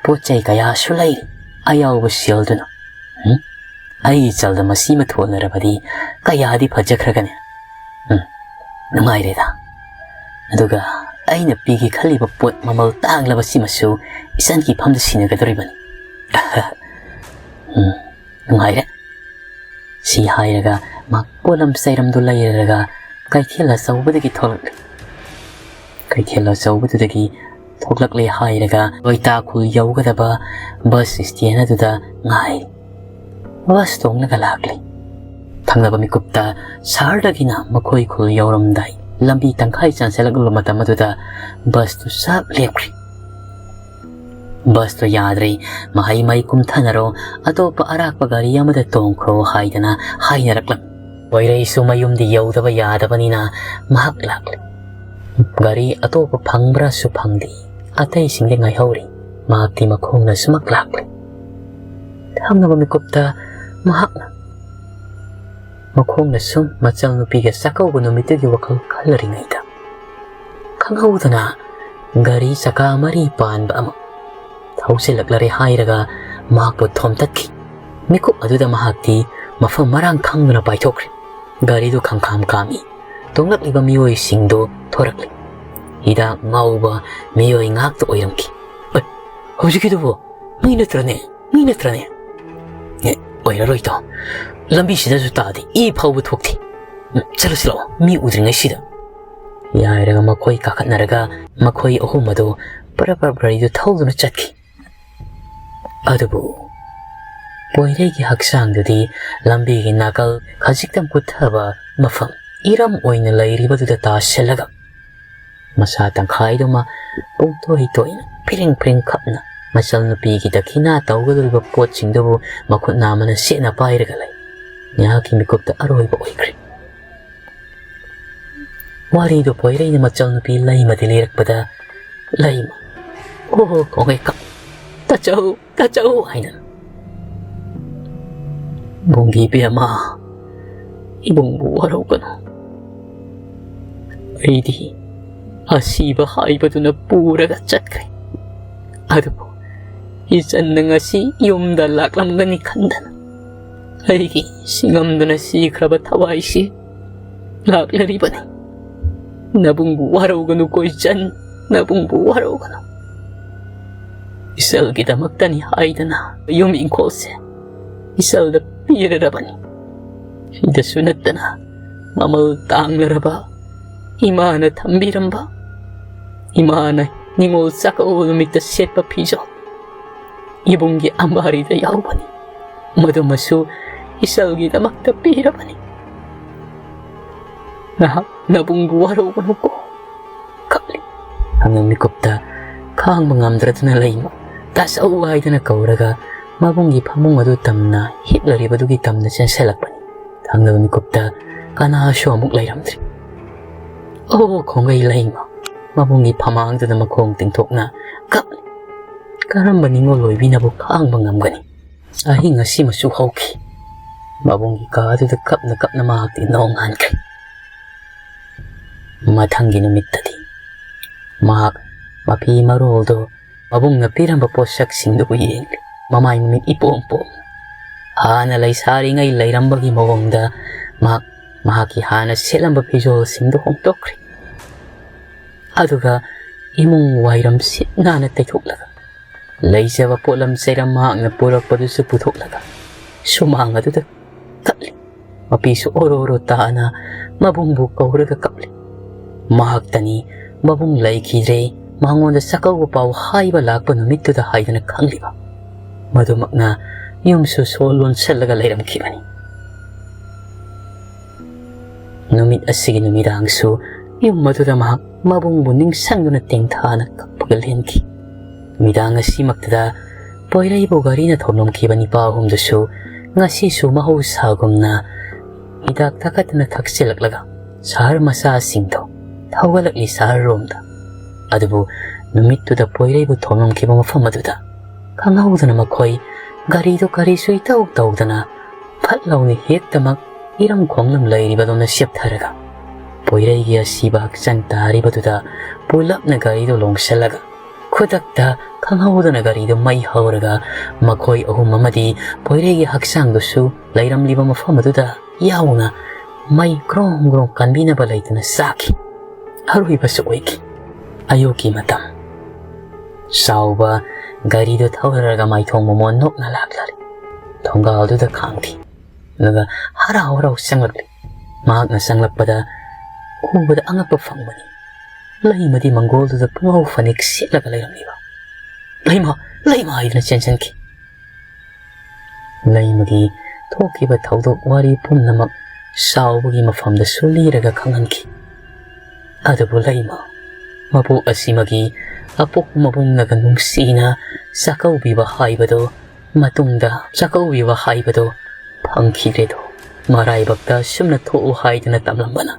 ꯄꯣꯠ ꯆꯩ ꯀꯌꯥꯁꯨ ꯂꯩꯔꯤ꯫ ꯑꯌꯥꯎꯕ ꯁꯦꯜꯗꯨꯅ, "ꯎꯝ, ꯑꯩꯒꯤ ꯆꯜꯗ ꯃꯁꯤꯃ ꯊꯣꯟꯅꯔꯕꯗꯤ ꯀꯌꯥꯗꯤ ꯐꯖꯈ꯭ꯔꯒꯅꯤ꯫ ꯎꯝ, ꯅꯨꯡꯉꯥꯏꯔꯦꯗ꯫ ꯑꯗꯨꯒ ꯑꯩꯅ ꯄꯤꯒꯦ ꯈꯜꯂꯤꯕ ꯄꯣꯠ ꯃꯃꯜ ꯇꯥꯡꯂꯕꯁꯤꯃꯁꯨ ꯏꯆꯟꯒꯤ ꯐꯝꯗ ꯁꯤꯟꯅꯒꯗꯧꯔꯤꯕꯅꯤ꯫ ꯎꯝ, ꯅꯨꯡꯉꯥꯏꯔꯦ꯫ ꯁꯤ ꯍꯥꯏꯔꯒ ꯃꯍꯥꯛ ꯄꯣꯠꯂꯝ ꯆꯩꯔꯝꯗꯨ ꯂꯩꯔꯒ ꯀꯩꯊꯦꯜ ꯑꯆꯧꯕꯗꯒꯤ ꯊꯣꯛꯂꯛꯂꯤ꯫ ꯀꯩꯊꯦꯜ ꯑꯆꯧꯕꯗꯨꯗꯒꯤ ꯊꯣꯛꯂꯛꯂꯦ ꯍꯥꯏꯔꯒ ꯂꯣꯏꯇꯥ ꯈꯨꯜ ꯌꯧꯒꯗꯕ ꯕꯁ ꯁ꯭ꯇꯦꯟ ꯑꯗꯨꯗ ꯉꯥꯏ꯫ ꯕꯁ ꯇꯣꯡꯂꯒ ꯂꯥꯛꯂꯤ꯫ ꯊꯪꯅꯕ ꯃꯤꯀꯨꯞꯇ ꯁꯍꯔꯗꯒꯤꯅ ꯃꯈꯣꯏ ꯈꯨꯜ ꯌꯧꯔꯝꯗꯥꯏ ꯂꯝꯕꯤ ꯇꯪꯈꯥꯏ ꯆꯥꯟꯁꯤꯜꯂꯛꯂꯕ ꯃꯇꯝ ꯑꯗꯨꯗ ꯕꯁꯇꯨ ꯆꯞ ꯂꯦꯞꯈ꯭ꯔꯤ꯫ ꯕꯁꯇꯨ ꯌꯥꯗ꯭ꯔꯦ, ꯃꯍꯩ ꯃꯍꯩ ꯀꯨꯝꯊꯅꯔꯣ, ꯑꯇꯣꯞꯄ ꯑꯔꯥꯛꯄ ꯒꯥꯔꯤ ꯑꯃꯗ ꯇꯣꯡꯈ꯭ꯔꯣ ꯍꯥꯏꯗꯅ ꯍꯥꯏꯅꯔꯛꯂꯝꯃꯤ꯫ ꯄꯣꯏꯔꯩꯁꯨ ꯃꯌꯨꯝꯗꯤ ꯌꯧꯗꯕ ꯌꯥꯗꯕꯅꯤꯅ ꯃꯍꯥꯛ ꯂꯥꯛꯂꯤ꯫ ꯒꯥꯔꯤ ꯑꯇꯣꯞꯄ ꯐꯪꯕ꯭ꯔꯥꯁꯨ ꯐꯪꯗꯦ꯫ ꯑꯇꯩꯁꯤꯡꯗꯤ ꯉꯥꯏꯍꯧꯔꯤ꯫ ꯃꯍꯥꯛꯇꯤ ꯃꯈꯣꯡꯅ ꯁꯨꯃꯛ ꯂꯥꯛꯂꯤ꯫ ꯊꯪꯅꯕ ꯃꯤꯀꯨꯞꯇ ꯃꯍꯥꯛꯅ ꯃꯈꯣꯡꯅ ꯁꯨꯝ ꯃꯆꯜ ꯅꯨꯄꯤꯒ ꯆꯥꯛꯀꯧꯕ ꯅꯨꯃꯤꯠꯇꯨꯒꯤ ꯋꯥꯈꯜ ꯈꯜꯂꯔꯤꯉꯩꯗ, ꯈꯪꯍꯧꯗꯅ ꯒꯥꯔꯤ ꯆꯀꯥ ꯃꯔꯤ ꯄꯥꯟꯕ ꯑꯃ ꯊꯧꯖꯤꯜꯂꯛꯂꯔꯦ ꯍꯥꯏꯔꯒ ꯃꯍꯥꯛꯄꯨ ꯊꯣꯝꯇꯠꯈꯤ꯫ ꯃꯤꯀꯨꯞ ꯑꯗꯨꯗ ꯃꯍꯥꯛꯇꯤ ꯃꯐꯝ ꯃꯔꯥꯡ ꯈꯪꯗꯅ ꯄꯥꯏꯊꯣꯛꯈ꯭ꯔꯦ꯫ ꯒꯥꯔꯤꯗꯨ ꯈꯪꯈꯥꯝ ꯈꯥꯝꯃꯤ꯫ ꯇꯣꯡꯂꯛꯂꯤꯕ ꯃꯤꯑꯣꯏꯁꯤꯡꯗꯨ ꯊꯣꯔꯛꯂꯤ꯫ ꯍꯤꯗꯥꯛ ꯉꯥꯎꯕ ꯃꯤꯑꯣꯏ ꯉꯥꯛꯇ ꯑꯣꯏꯔꯝꯈꯤ꯫ "ꯑꯦ, ꯍꯧꯖꯤꯛꯀꯤꯗꯨꯕꯨ ꯃꯤ ꯅꯠꯇ꯭ꯔꯅꯦ? ꯃꯤ ꯅꯠꯇ꯭ꯔꯅꯦ?" "ꯑꯦ, ꯑꯣꯏꯔꯔꯣꯏꯗꯣ꯫ ꯂꯝꯕꯤꯁꯤꯗꯁꯨ ꯇꯥꯗꯦ, ꯏ ꯐꯥꯎꯕ ꯊꯣꯛꯇꯦ꯫ ꯎꯝ, ꯆꯠꯂꯁꯤ ꯂꯥꯛꯑꯣ, ꯃꯤ ꯎꯗ꯭ꯔꯤꯉꯩꯁꯤꯗ"꯫ ꯌꯥꯏꯔꯒ ꯃꯈꯣꯏ ꯀꯥꯈꯠꯅꯔꯒ ꯃꯈꯣꯏ ꯑꯍꯨꯝ ꯑꯗꯨ ꯄꯔꯞ ꯄꯔꯞ ꯒꯥꯔꯤꯗꯨ ꯊꯧꯗꯨꯅ ꯆꯠꯈꯤ꯫ ꯑꯗꯨꯕꯨ ꯄꯣꯏꯔꯩꯒꯤ ꯍꯛꯆꯥꯡꯗꯨꯗꯤ ꯂꯝꯕꯤꯒꯤ ꯅꯥꯀꯜ ꯈꯖꯤꯛꯇꯪ ꯀꯨꯠꯊꯕ ꯃꯐꯝ ꯏꯔꯝ ꯑꯣꯏꯅ ꯂꯩꯔꯤꯕꯗꯨꯗ ꯇꯥꯁꯤꯜꯂꯒ ꯃꯁꯥ ꯇꯪꯈꯥꯏꯗꯨꯃ ꯄꯨꯡꯇꯣꯏ ꯇꯣꯏꯅ ꯐꯤꯔꯤꯡ ꯐꯤꯔꯤꯡ ꯈꯞꯅ ꯃꯆꯜ ꯅꯨꯄꯤꯒꯤ ꯗꯈꯤꯅꯥ ꯇꯧꯒꯗꯧꯔꯤꯕ ꯄꯣꯠꯁꯤꯡꯗꯨꯕꯨ ꯃꯈꯨꯠ ꯅꯥꯝꯃꯅ ꯁꯦꯠꯅ ꯄꯥꯏꯔꯒ ꯂꯩ꯫ ꯃꯍꯥꯛꯀꯤ ꯃꯤꯀꯨꯞꯇ ꯑꯔꯣꯏꯕ ꯑꯣꯏꯈ꯭ꯔꯦ꯫ ꯋꯥꯔꯤꯗꯨ ꯄꯣꯏꯔꯩꯅ ꯃꯆꯜ ꯅꯨꯄꯤ ꯂꯩꯃꯗꯤ ꯂꯤꯔꯛꯄꯗ ꯂꯩꯃ, "ꯑꯣ, ꯀꯣꯡꯉꯩꯀꯥ, ꯇꯥꯆꯧ, ꯇꯥꯆꯧ" ꯍꯥꯏꯅ, "ꯕꯨꯡꯒꯤ ꯏꯕꯦꯝꯃ, ꯏꯕꯨꯡꯕꯨ ꯋꯥꯔꯧꯒꯅꯨ꯫ ꯑꯩꯗꯤ ꯑꯁꯤꯕ ꯍꯥꯏꯕꯗꯨꯅ ꯄꯨꯔꯒ ꯆꯠꯈ꯭ꯔꯦ꯫ ꯑꯗꯨꯕꯨ ꯏꯆꯟꯅ ꯉꯁꯤ ꯌꯨꯝꯗ ꯂꯥꯛꯂꯝꯒꯅꯤ ꯈꯟꯗꯅ ꯑꯩꯒꯤ ꯁꯤꯡꯉꯝꯗꯨꯅ ꯁꯤꯈ꯭ꯔꯕ ꯊꯋꯥꯏꯁꯤ ꯂꯥꯛꯂꯔꯤꯕꯅꯤ꯫ ꯅꯕꯨꯡꯕꯨ ꯋꯥꯔꯧꯒꯅꯨꯀꯣ ꯏꯆꯟ, ꯅꯕꯨꯡꯕꯨ ꯋꯥꯔꯧꯒꯅꯨ꯫ ꯏꯆꯜꯒꯤꯗꯃꯛꯇꯅꯤ ꯍꯥꯏꯗꯅ ꯌꯨꯝ ꯏꯪꯈꯣꯜꯁꯦ ꯏꯆꯜꯗ ꯄꯤꯔꯔꯕꯅꯤ꯫ ꯁꯤꯗꯁꯨ ꯅꯠꯇꯅ ꯃꯃꯜ ꯇꯥꯡꯂꯔꯕ ꯏꯃꯥꯅ ꯊꯝꯕꯤꯔꯝꯕ, ꯏꯃꯥꯅ ꯅꯤꯉꯣꯜ ꯆꯥꯛꯀꯧꯕ ꯅꯨꯃꯤꯠꯇ ꯁꯦꯠꯄ ꯐꯤꯖꯣꯜ, ꯏꯕꯨꯡꯒꯤ ꯑꯝꯕꯥꯔꯤꯗ ꯌꯥꯎꯕꯅꯤ꯫ ꯃꯗꯨꯃꯁꯨ ꯏꯆꯜꯒꯤꯗꯃꯛꯇ ꯄꯤꯔꯕꯅꯤ꯫ ꯅꯍꯥꯛ ꯅꯕꯨꯡꯕꯨ ꯋꯥꯔꯧꯒꯅꯨꯀꯣ꯫ ꯀꯞꯂꯤ꯫ ꯊꯥꯡꯅ ꯃꯤꯀꯨꯞꯇ ꯈꯥꯡꯕ ꯉꯝꯗ꯭ꯔꯗꯨꯅ ꯂꯩꯃ ꯇꯥꯆꯧ ꯍꯥꯏꯗꯅ ꯀꯧꯔꯒ ꯃꯕꯨꯡꯒꯤ ꯐꯃꯨꯡ ꯑꯗꯨ ꯇꯝꯅ ꯍꯤꯞꯂꯔꯤꯕꯗꯨꯒꯤ ꯇꯝꯅ ꯆꯦꯟꯁꯤꯜꯂꯛꯄꯅꯤ꯫ ꯊꯥꯡꯅꯕ ꯃꯤꯀꯨꯞꯇ ꯀꯅꯥꯁꯨ ꯑꯃꯨꯛ ꯂꯩꯔꯝꯗ꯭ꯔꯤ꯫ "ꯑꯣ ꯈꯣꯡꯒꯩ ꯂꯩꯃ!" ꯃꯕꯨꯡꯒꯤ ꯐꯃꯥꯡꯗꯨꯗ ꯃꯈꯣꯡ ꯇꯤꯡꯊꯣꯛꯅ ꯀꯞꯂꯤ꯫ "ꯀꯔꯝꯕ ꯅꯤꯡꯉꯣꯜ ꯑꯣꯏꯕꯤꯅꯕꯨ ꯈꯥꯡꯕ ꯉꯝꯒꯅꯤ?" ꯑꯍꯤꯡ ꯑꯁꯤꯃꯁꯨ ꯍꯧꯈꯤ꯫ ꯃꯕꯨꯡꯒꯤ ꯀꯥꯗꯨꯗ ꯀꯞꯅ ꯀꯞꯅ ꯃꯍꯥꯛꯇꯤ ꯅꯣꯡꯉꯥꯟꯈ꯭ꯔꯦ꯫ ꯃꯊꯪꯒꯤ ꯅꯨꯃꯤꯠꯇꯗꯤ ꯃꯍꯥꯛ ꯃꯐꯤ ꯃꯔꯣꯜꯗꯨ, ꯃꯕꯨꯡꯅ ꯄꯤꯔꯝꯕ ꯄꯣꯠꯁꯛꯁꯤꯡꯗꯨꯕꯨ ꯌꯦꯡꯂꯤ꯫ ꯃꯃꯥꯏ ꯃꯃꯤꯠ ꯏꯄꯣꯝ ꯄꯣꯝ꯫ ꯍꯥꯟꯅ ꯂꯩꯁꯥꯔꯤꯉꯩ ꯂꯩꯔꯝꯕꯒꯤ ꯃꯑꯣꯡꯗ ꯃꯍꯥꯛ ꯃꯍꯥꯛꯀꯤ ꯍꯥꯟꯅ ꯁꯦꯠꯂꯝꯕ ꯐꯤꯖꯣꯜꯁꯤꯡꯗꯨ ꯍꯣꯡꯗꯣꯛꯈ꯭ꯔꯦ꯫ ꯑꯗꯨꯒ ꯏꯃꯨꯡ ꯋꯥꯏꯔꯝ ꯁꯤꯠ ꯅꯥꯟꯅ ꯇꯩꯊꯣꯛꯂꯒ, ꯂꯩꯖꯕ ꯄꯣꯠꯂꯝ ꯆꯩꯔꯝ ꯃꯍꯥꯛꯅ ꯄꯨꯔꯛꯄꯗꯨꯁꯨ ꯄꯨꯊꯣꯛꯂꯒ ꯁꯨꯃꯥꯡ ꯑꯗꯨꯗ ꯀꯠꯂꯤ꯫ ꯃꯄꯤꯁꯨ ꯑꯣꯔꯣ ꯑꯣꯔꯣ ꯇꯥꯅ ꯃꯕꯨꯡꯕꯨ ꯀꯧꯔꯒ ꯀꯞꯂꯤ꯫ ꯃꯍꯥꯛꯇꯅꯤ ꯃꯕꯨꯡ ꯂꯩꯈꯤꯗ꯭ꯔꯦ, ꯃꯉꯣꯟꯗ ꯆꯥꯛꯀꯧꯕ ꯄꯥꯎ ꯍꯥꯏꯕ ꯂꯥꯛꯄ ꯅꯨꯃꯤꯠꯇꯨꯗ ꯍꯥꯏꯗꯅ ꯈꯪꯂꯤꯕ꯫ ꯃꯗꯨꯃꯛꯅ ꯌꯨꯝꯁꯨ ꯁꯣ ꯂꯣꯟꯁꯤꯜꯂꯒ ꯂꯩꯔꯝꯈꯤꯕꯅꯤ꯫ ꯅꯨꯃꯤꯠ ꯑꯁꯤꯒꯤ ꯅꯨꯃꯤꯗꯥꯡꯁꯨ ꯌꯨꯝ ꯑꯗꯨꯗ ꯃꯍꯥꯛ ꯃꯕꯨꯡꯕꯨ ꯅꯤꯡꯁꯤꯡꯗꯨꯅ ꯇꯦꯡꯊꯥꯅ ꯀꯞꯄꯒ ꯂꯦꯟꯈꯤ꯫ ꯅꯨꯃꯤꯗꯥꯡ ꯑꯁꯤꯃꯛꯇꯗ ꯄꯣꯏꯔꯩꯕꯨ ꯒꯥꯔꯤꯅ ꯊꯣꯝꯂꯝꯈꯤꯕ ꯅꯤꯄꯥ ꯑꯍꯨꯝꯗꯨꯁꯨ ꯉꯁꯤꯁꯨ ꯃꯍꯧꯁꯥꯒꯨꯝꯅ ꯍꯤꯗꯥꯛ ꯊꯛꯀꯠꯇꯅ ꯊꯛꯆꯤꯜꯂꯛꯂꯒ ꯁꯍꯔ ꯃꯆꯥꯁꯤꯡꯗꯣ ꯊꯧꯒꯠꯂꯛꯂꯤ ꯁꯍꯔꯔꯣꯝꯗ꯫ ꯑꯗꯨꯕꯨ ꯅꯨꯃꯤꯠꯇꯨꯗ ꯄꯣꯏꯔꯩꯕꯨ ꯊꯣꯝꯂꯝꯈꯤꯕ ꯃꯐꯝ ꯑꯗꯨꯗ ꯈꯪꯍꯧꯗꯅ ꯃꯈꯣꯏ ꯒꯥꯔꯤꯗꯨ ꯀꯔꯤꯁꯨ ꯏꯇꯧ ꯇꯧꯗꯅ ꯐꯠ ꯂꯥꯎꯅ ꯍꯦꯛꯇꯃꯛ ꯏꯔꯝ ꯈꯣꯡꯂꯝ ꯂꯩꯔꯤꯕꯗꯧꯅ ꯆꯦꯞꯊꯔꯒ ꯄꯣꯏꯔꯩꯒꯤ ꯑꯁꯤꯕ ꯍꯛꯆꯥꯡ ꯇꯥꯔꯤꯕꯗꯨꯗ ꯄꯨꯂꯞꯅ ꯒꯥꯔꯤꯗꯨ ꯂꯣꯡꯁꯤꯜꯂꯒ ꯈꯨꯗꯛꯇ ꯈꯪꯍꯧꯗꯅ ꯒꯥꯔꯤꯗꯨ ꯃꯩ ꯍꯧꯔꯒ ꯃꯈꯣꯏ ꯑꯍꯨꯝ ꯑꯃꯗꯤ ꯄꯣꯏꯔꯩꯒꯤ ꯍꯛꯆꯥꯡꯗꯨꯁꯨ ꯂꯩꯔꯝꯂꯤꯕ ꯃꯐꯝ ꯑꯗꯨꯗ ꯌꯥꯎꯅ ꯃꯩ ꯒ꯭ꯔꯣꯡ ꯒ꯭ꯔꯣꯡ ꯀꯟꯕꯤꯅꯕ ꯂꯩꯇꯅ ꯆꯥꯛꯈꯤ꯫ ꯑꯔꯣꯏꯕꯁꯨ ꯑꯣꯏꯈꯤ꯫ ꯑꯌꯨꯛꯀꯤ ꯃꯇꯝ꯫ ꯆꯥꯎꯕ ꯒꯥꯔꯤꯗꯨ ꯊꯧꯔꯔꯒ ꯃꯥꯏꯊꯣꯡ ꯃꯃꯣꯟ ꯅꯣꯛꯅ ꯂꯥꯛꯂꯔꯦ꯫ ꯊꯣꯡꯒꯥꯜꯗꯨꯗ ꯈꯥꯝꯈꯤ꯫ ꯑꯗꯨꯒ ꯍꯔꯥꯎ ꯍꯔꯥꯎ ꯆꯪꯂꯛꯂꯤ꯫ ꯃꯍꯥꯛꯅ ꯆꯪꯂꯛꯄꯗ ꯎꯕꯗ ꯑꯉꯛꯄ ꯐꯪꯕꯅꯤ꯫ ꯂꯩꯃꯗꯤ ꯃꯪꯒꯣꯜꯗꯨꯗ ꯄꯨꯡꯍꯧ ꯐꯅꯦꯛ ꯁꯦꯠꯂꯒ ꯂꯩꯔꯝꯂꯤꯕ꯫ "ꯂꯩꯃ, ꯂꯩꯃ!" ꯍꯥꯏꯗꯨꯅ ꯆꯦꯟꯁꯤꯟꯈꯤ꯫ ꯂꯩꯃꯒꯤ ꯊꯣꯛꯈꯤꯕ ꯊꯧꯗꯣꯛ ꯋꯥꯔꯤ ꯄꯨꯝꯅꯃꯛ ꯆꯥꯎꯕꯒꯤ ꯃꯐꯝꯗꯁꯨ ꯂꯤꯔꯒ ꯈꯪꯍꯟꯈꯤ꯫ ꯑꯗꯨꯕꯨ ꯂꯩꯃ, ꯃꯕꯣꯛ ꯑꯁꯤꯃꯒꯤ ꯑꯄꯣꯛꯄ ꯃꯕꯨꯡꯅꯒ ꯅꯨꯡꯁꯤꯅ ꯆꯥꯛꯀꯧꯕꯤꯕ ꯍꯥꯏꯕꯗꯣ, ꯃꯇꯨꯡꯗ ꯆꯥꯛꯀꯧꯕꯤꯕ ꯍꯥꯏꯕꯗꯣ ꯐꯪꯈꯤꯗ꯭ꯔꯦꯗꯣ꯫ ꯃꯔꯥꯏꯕꯛꯇ ꯁꯨꯝꯅ ꯊꯣꯛꯎ ꯍꯥꯏꯗꯨꯅ ꯇꯝꯂꯝꯕꯅ꯫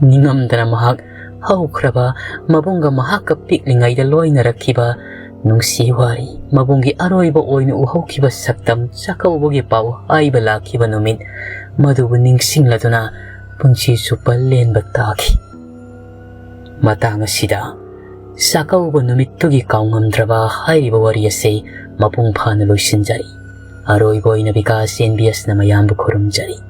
ꯅꯤꯡꯉꯝꯗꯅ ꯃꯍꯥꯛ ꯍꯧꯈ꯭ꯔꯕ ꯃꯕꯨꯡꯒ ꯃꯍꯥꯛꯀ ꯄꯤꯛꯂꯤꯉꯩꯗ ꯂꯣꯏꯅꯔꯛꯈꯤꯕ ꯅꯨꯡꯁꯤ ꯋꯥꯔꯤ, ꯃꯕꯨꯡꯒꯤ ꯑꯔꯣꯏꯕ ꯑꯣꯏꯅ ꯎꯍꯧꯈꯤꯕ ꯁꯛꯇꯝ, ꯆꯥꯛꯀꯧꯕꯒꯤ ꯄꯥꯎ ꯍꯥꯏꯕ ꯂꯥꯛꯈꯤꯕ ꯅꯨꯃꯤꯠ, ꯃꯗꯨꯕꯨ ꯅꯤꯡꯁꯤꯡꯂꯗꯨꯅ ꯄꯨꯟꯁꯤ ꯆꯨꯞꯄ ꯂꯦꯟꯕ ꯇꯥꯈꯤ꯫ ꯃꯇꯥꯡ ꯑꯁꯤꯗ ꯆꯥꯛꯀꯧꯕ ꯅꯨꯃꯤꯠꯇꯨꯒꯤ ꯀꯥꯎꯉꯝꯗ꯭ꯔꯕ ꯍꯥꯏꯔꯤꯕ ꯋꯥꯔꯤ ꯑꯁꯤ ꯃꯄꯨꯡ ꯐꯥꯅ ꯂꯣꯏꯁꯤꯟꯖꯔꯤ꯫ ꯑꯔꯣꯏꯕ ꯑꯣꯏꯅ ꯕꯤꯀꯥꯁ ꯑꯦꯟ ꯕꯤ ꯑꯦꯁꯅ ꯃꯌꯥꯝꯕꯨ ꯈꯨꯔꯨꯝꯖꯔꯤ꯫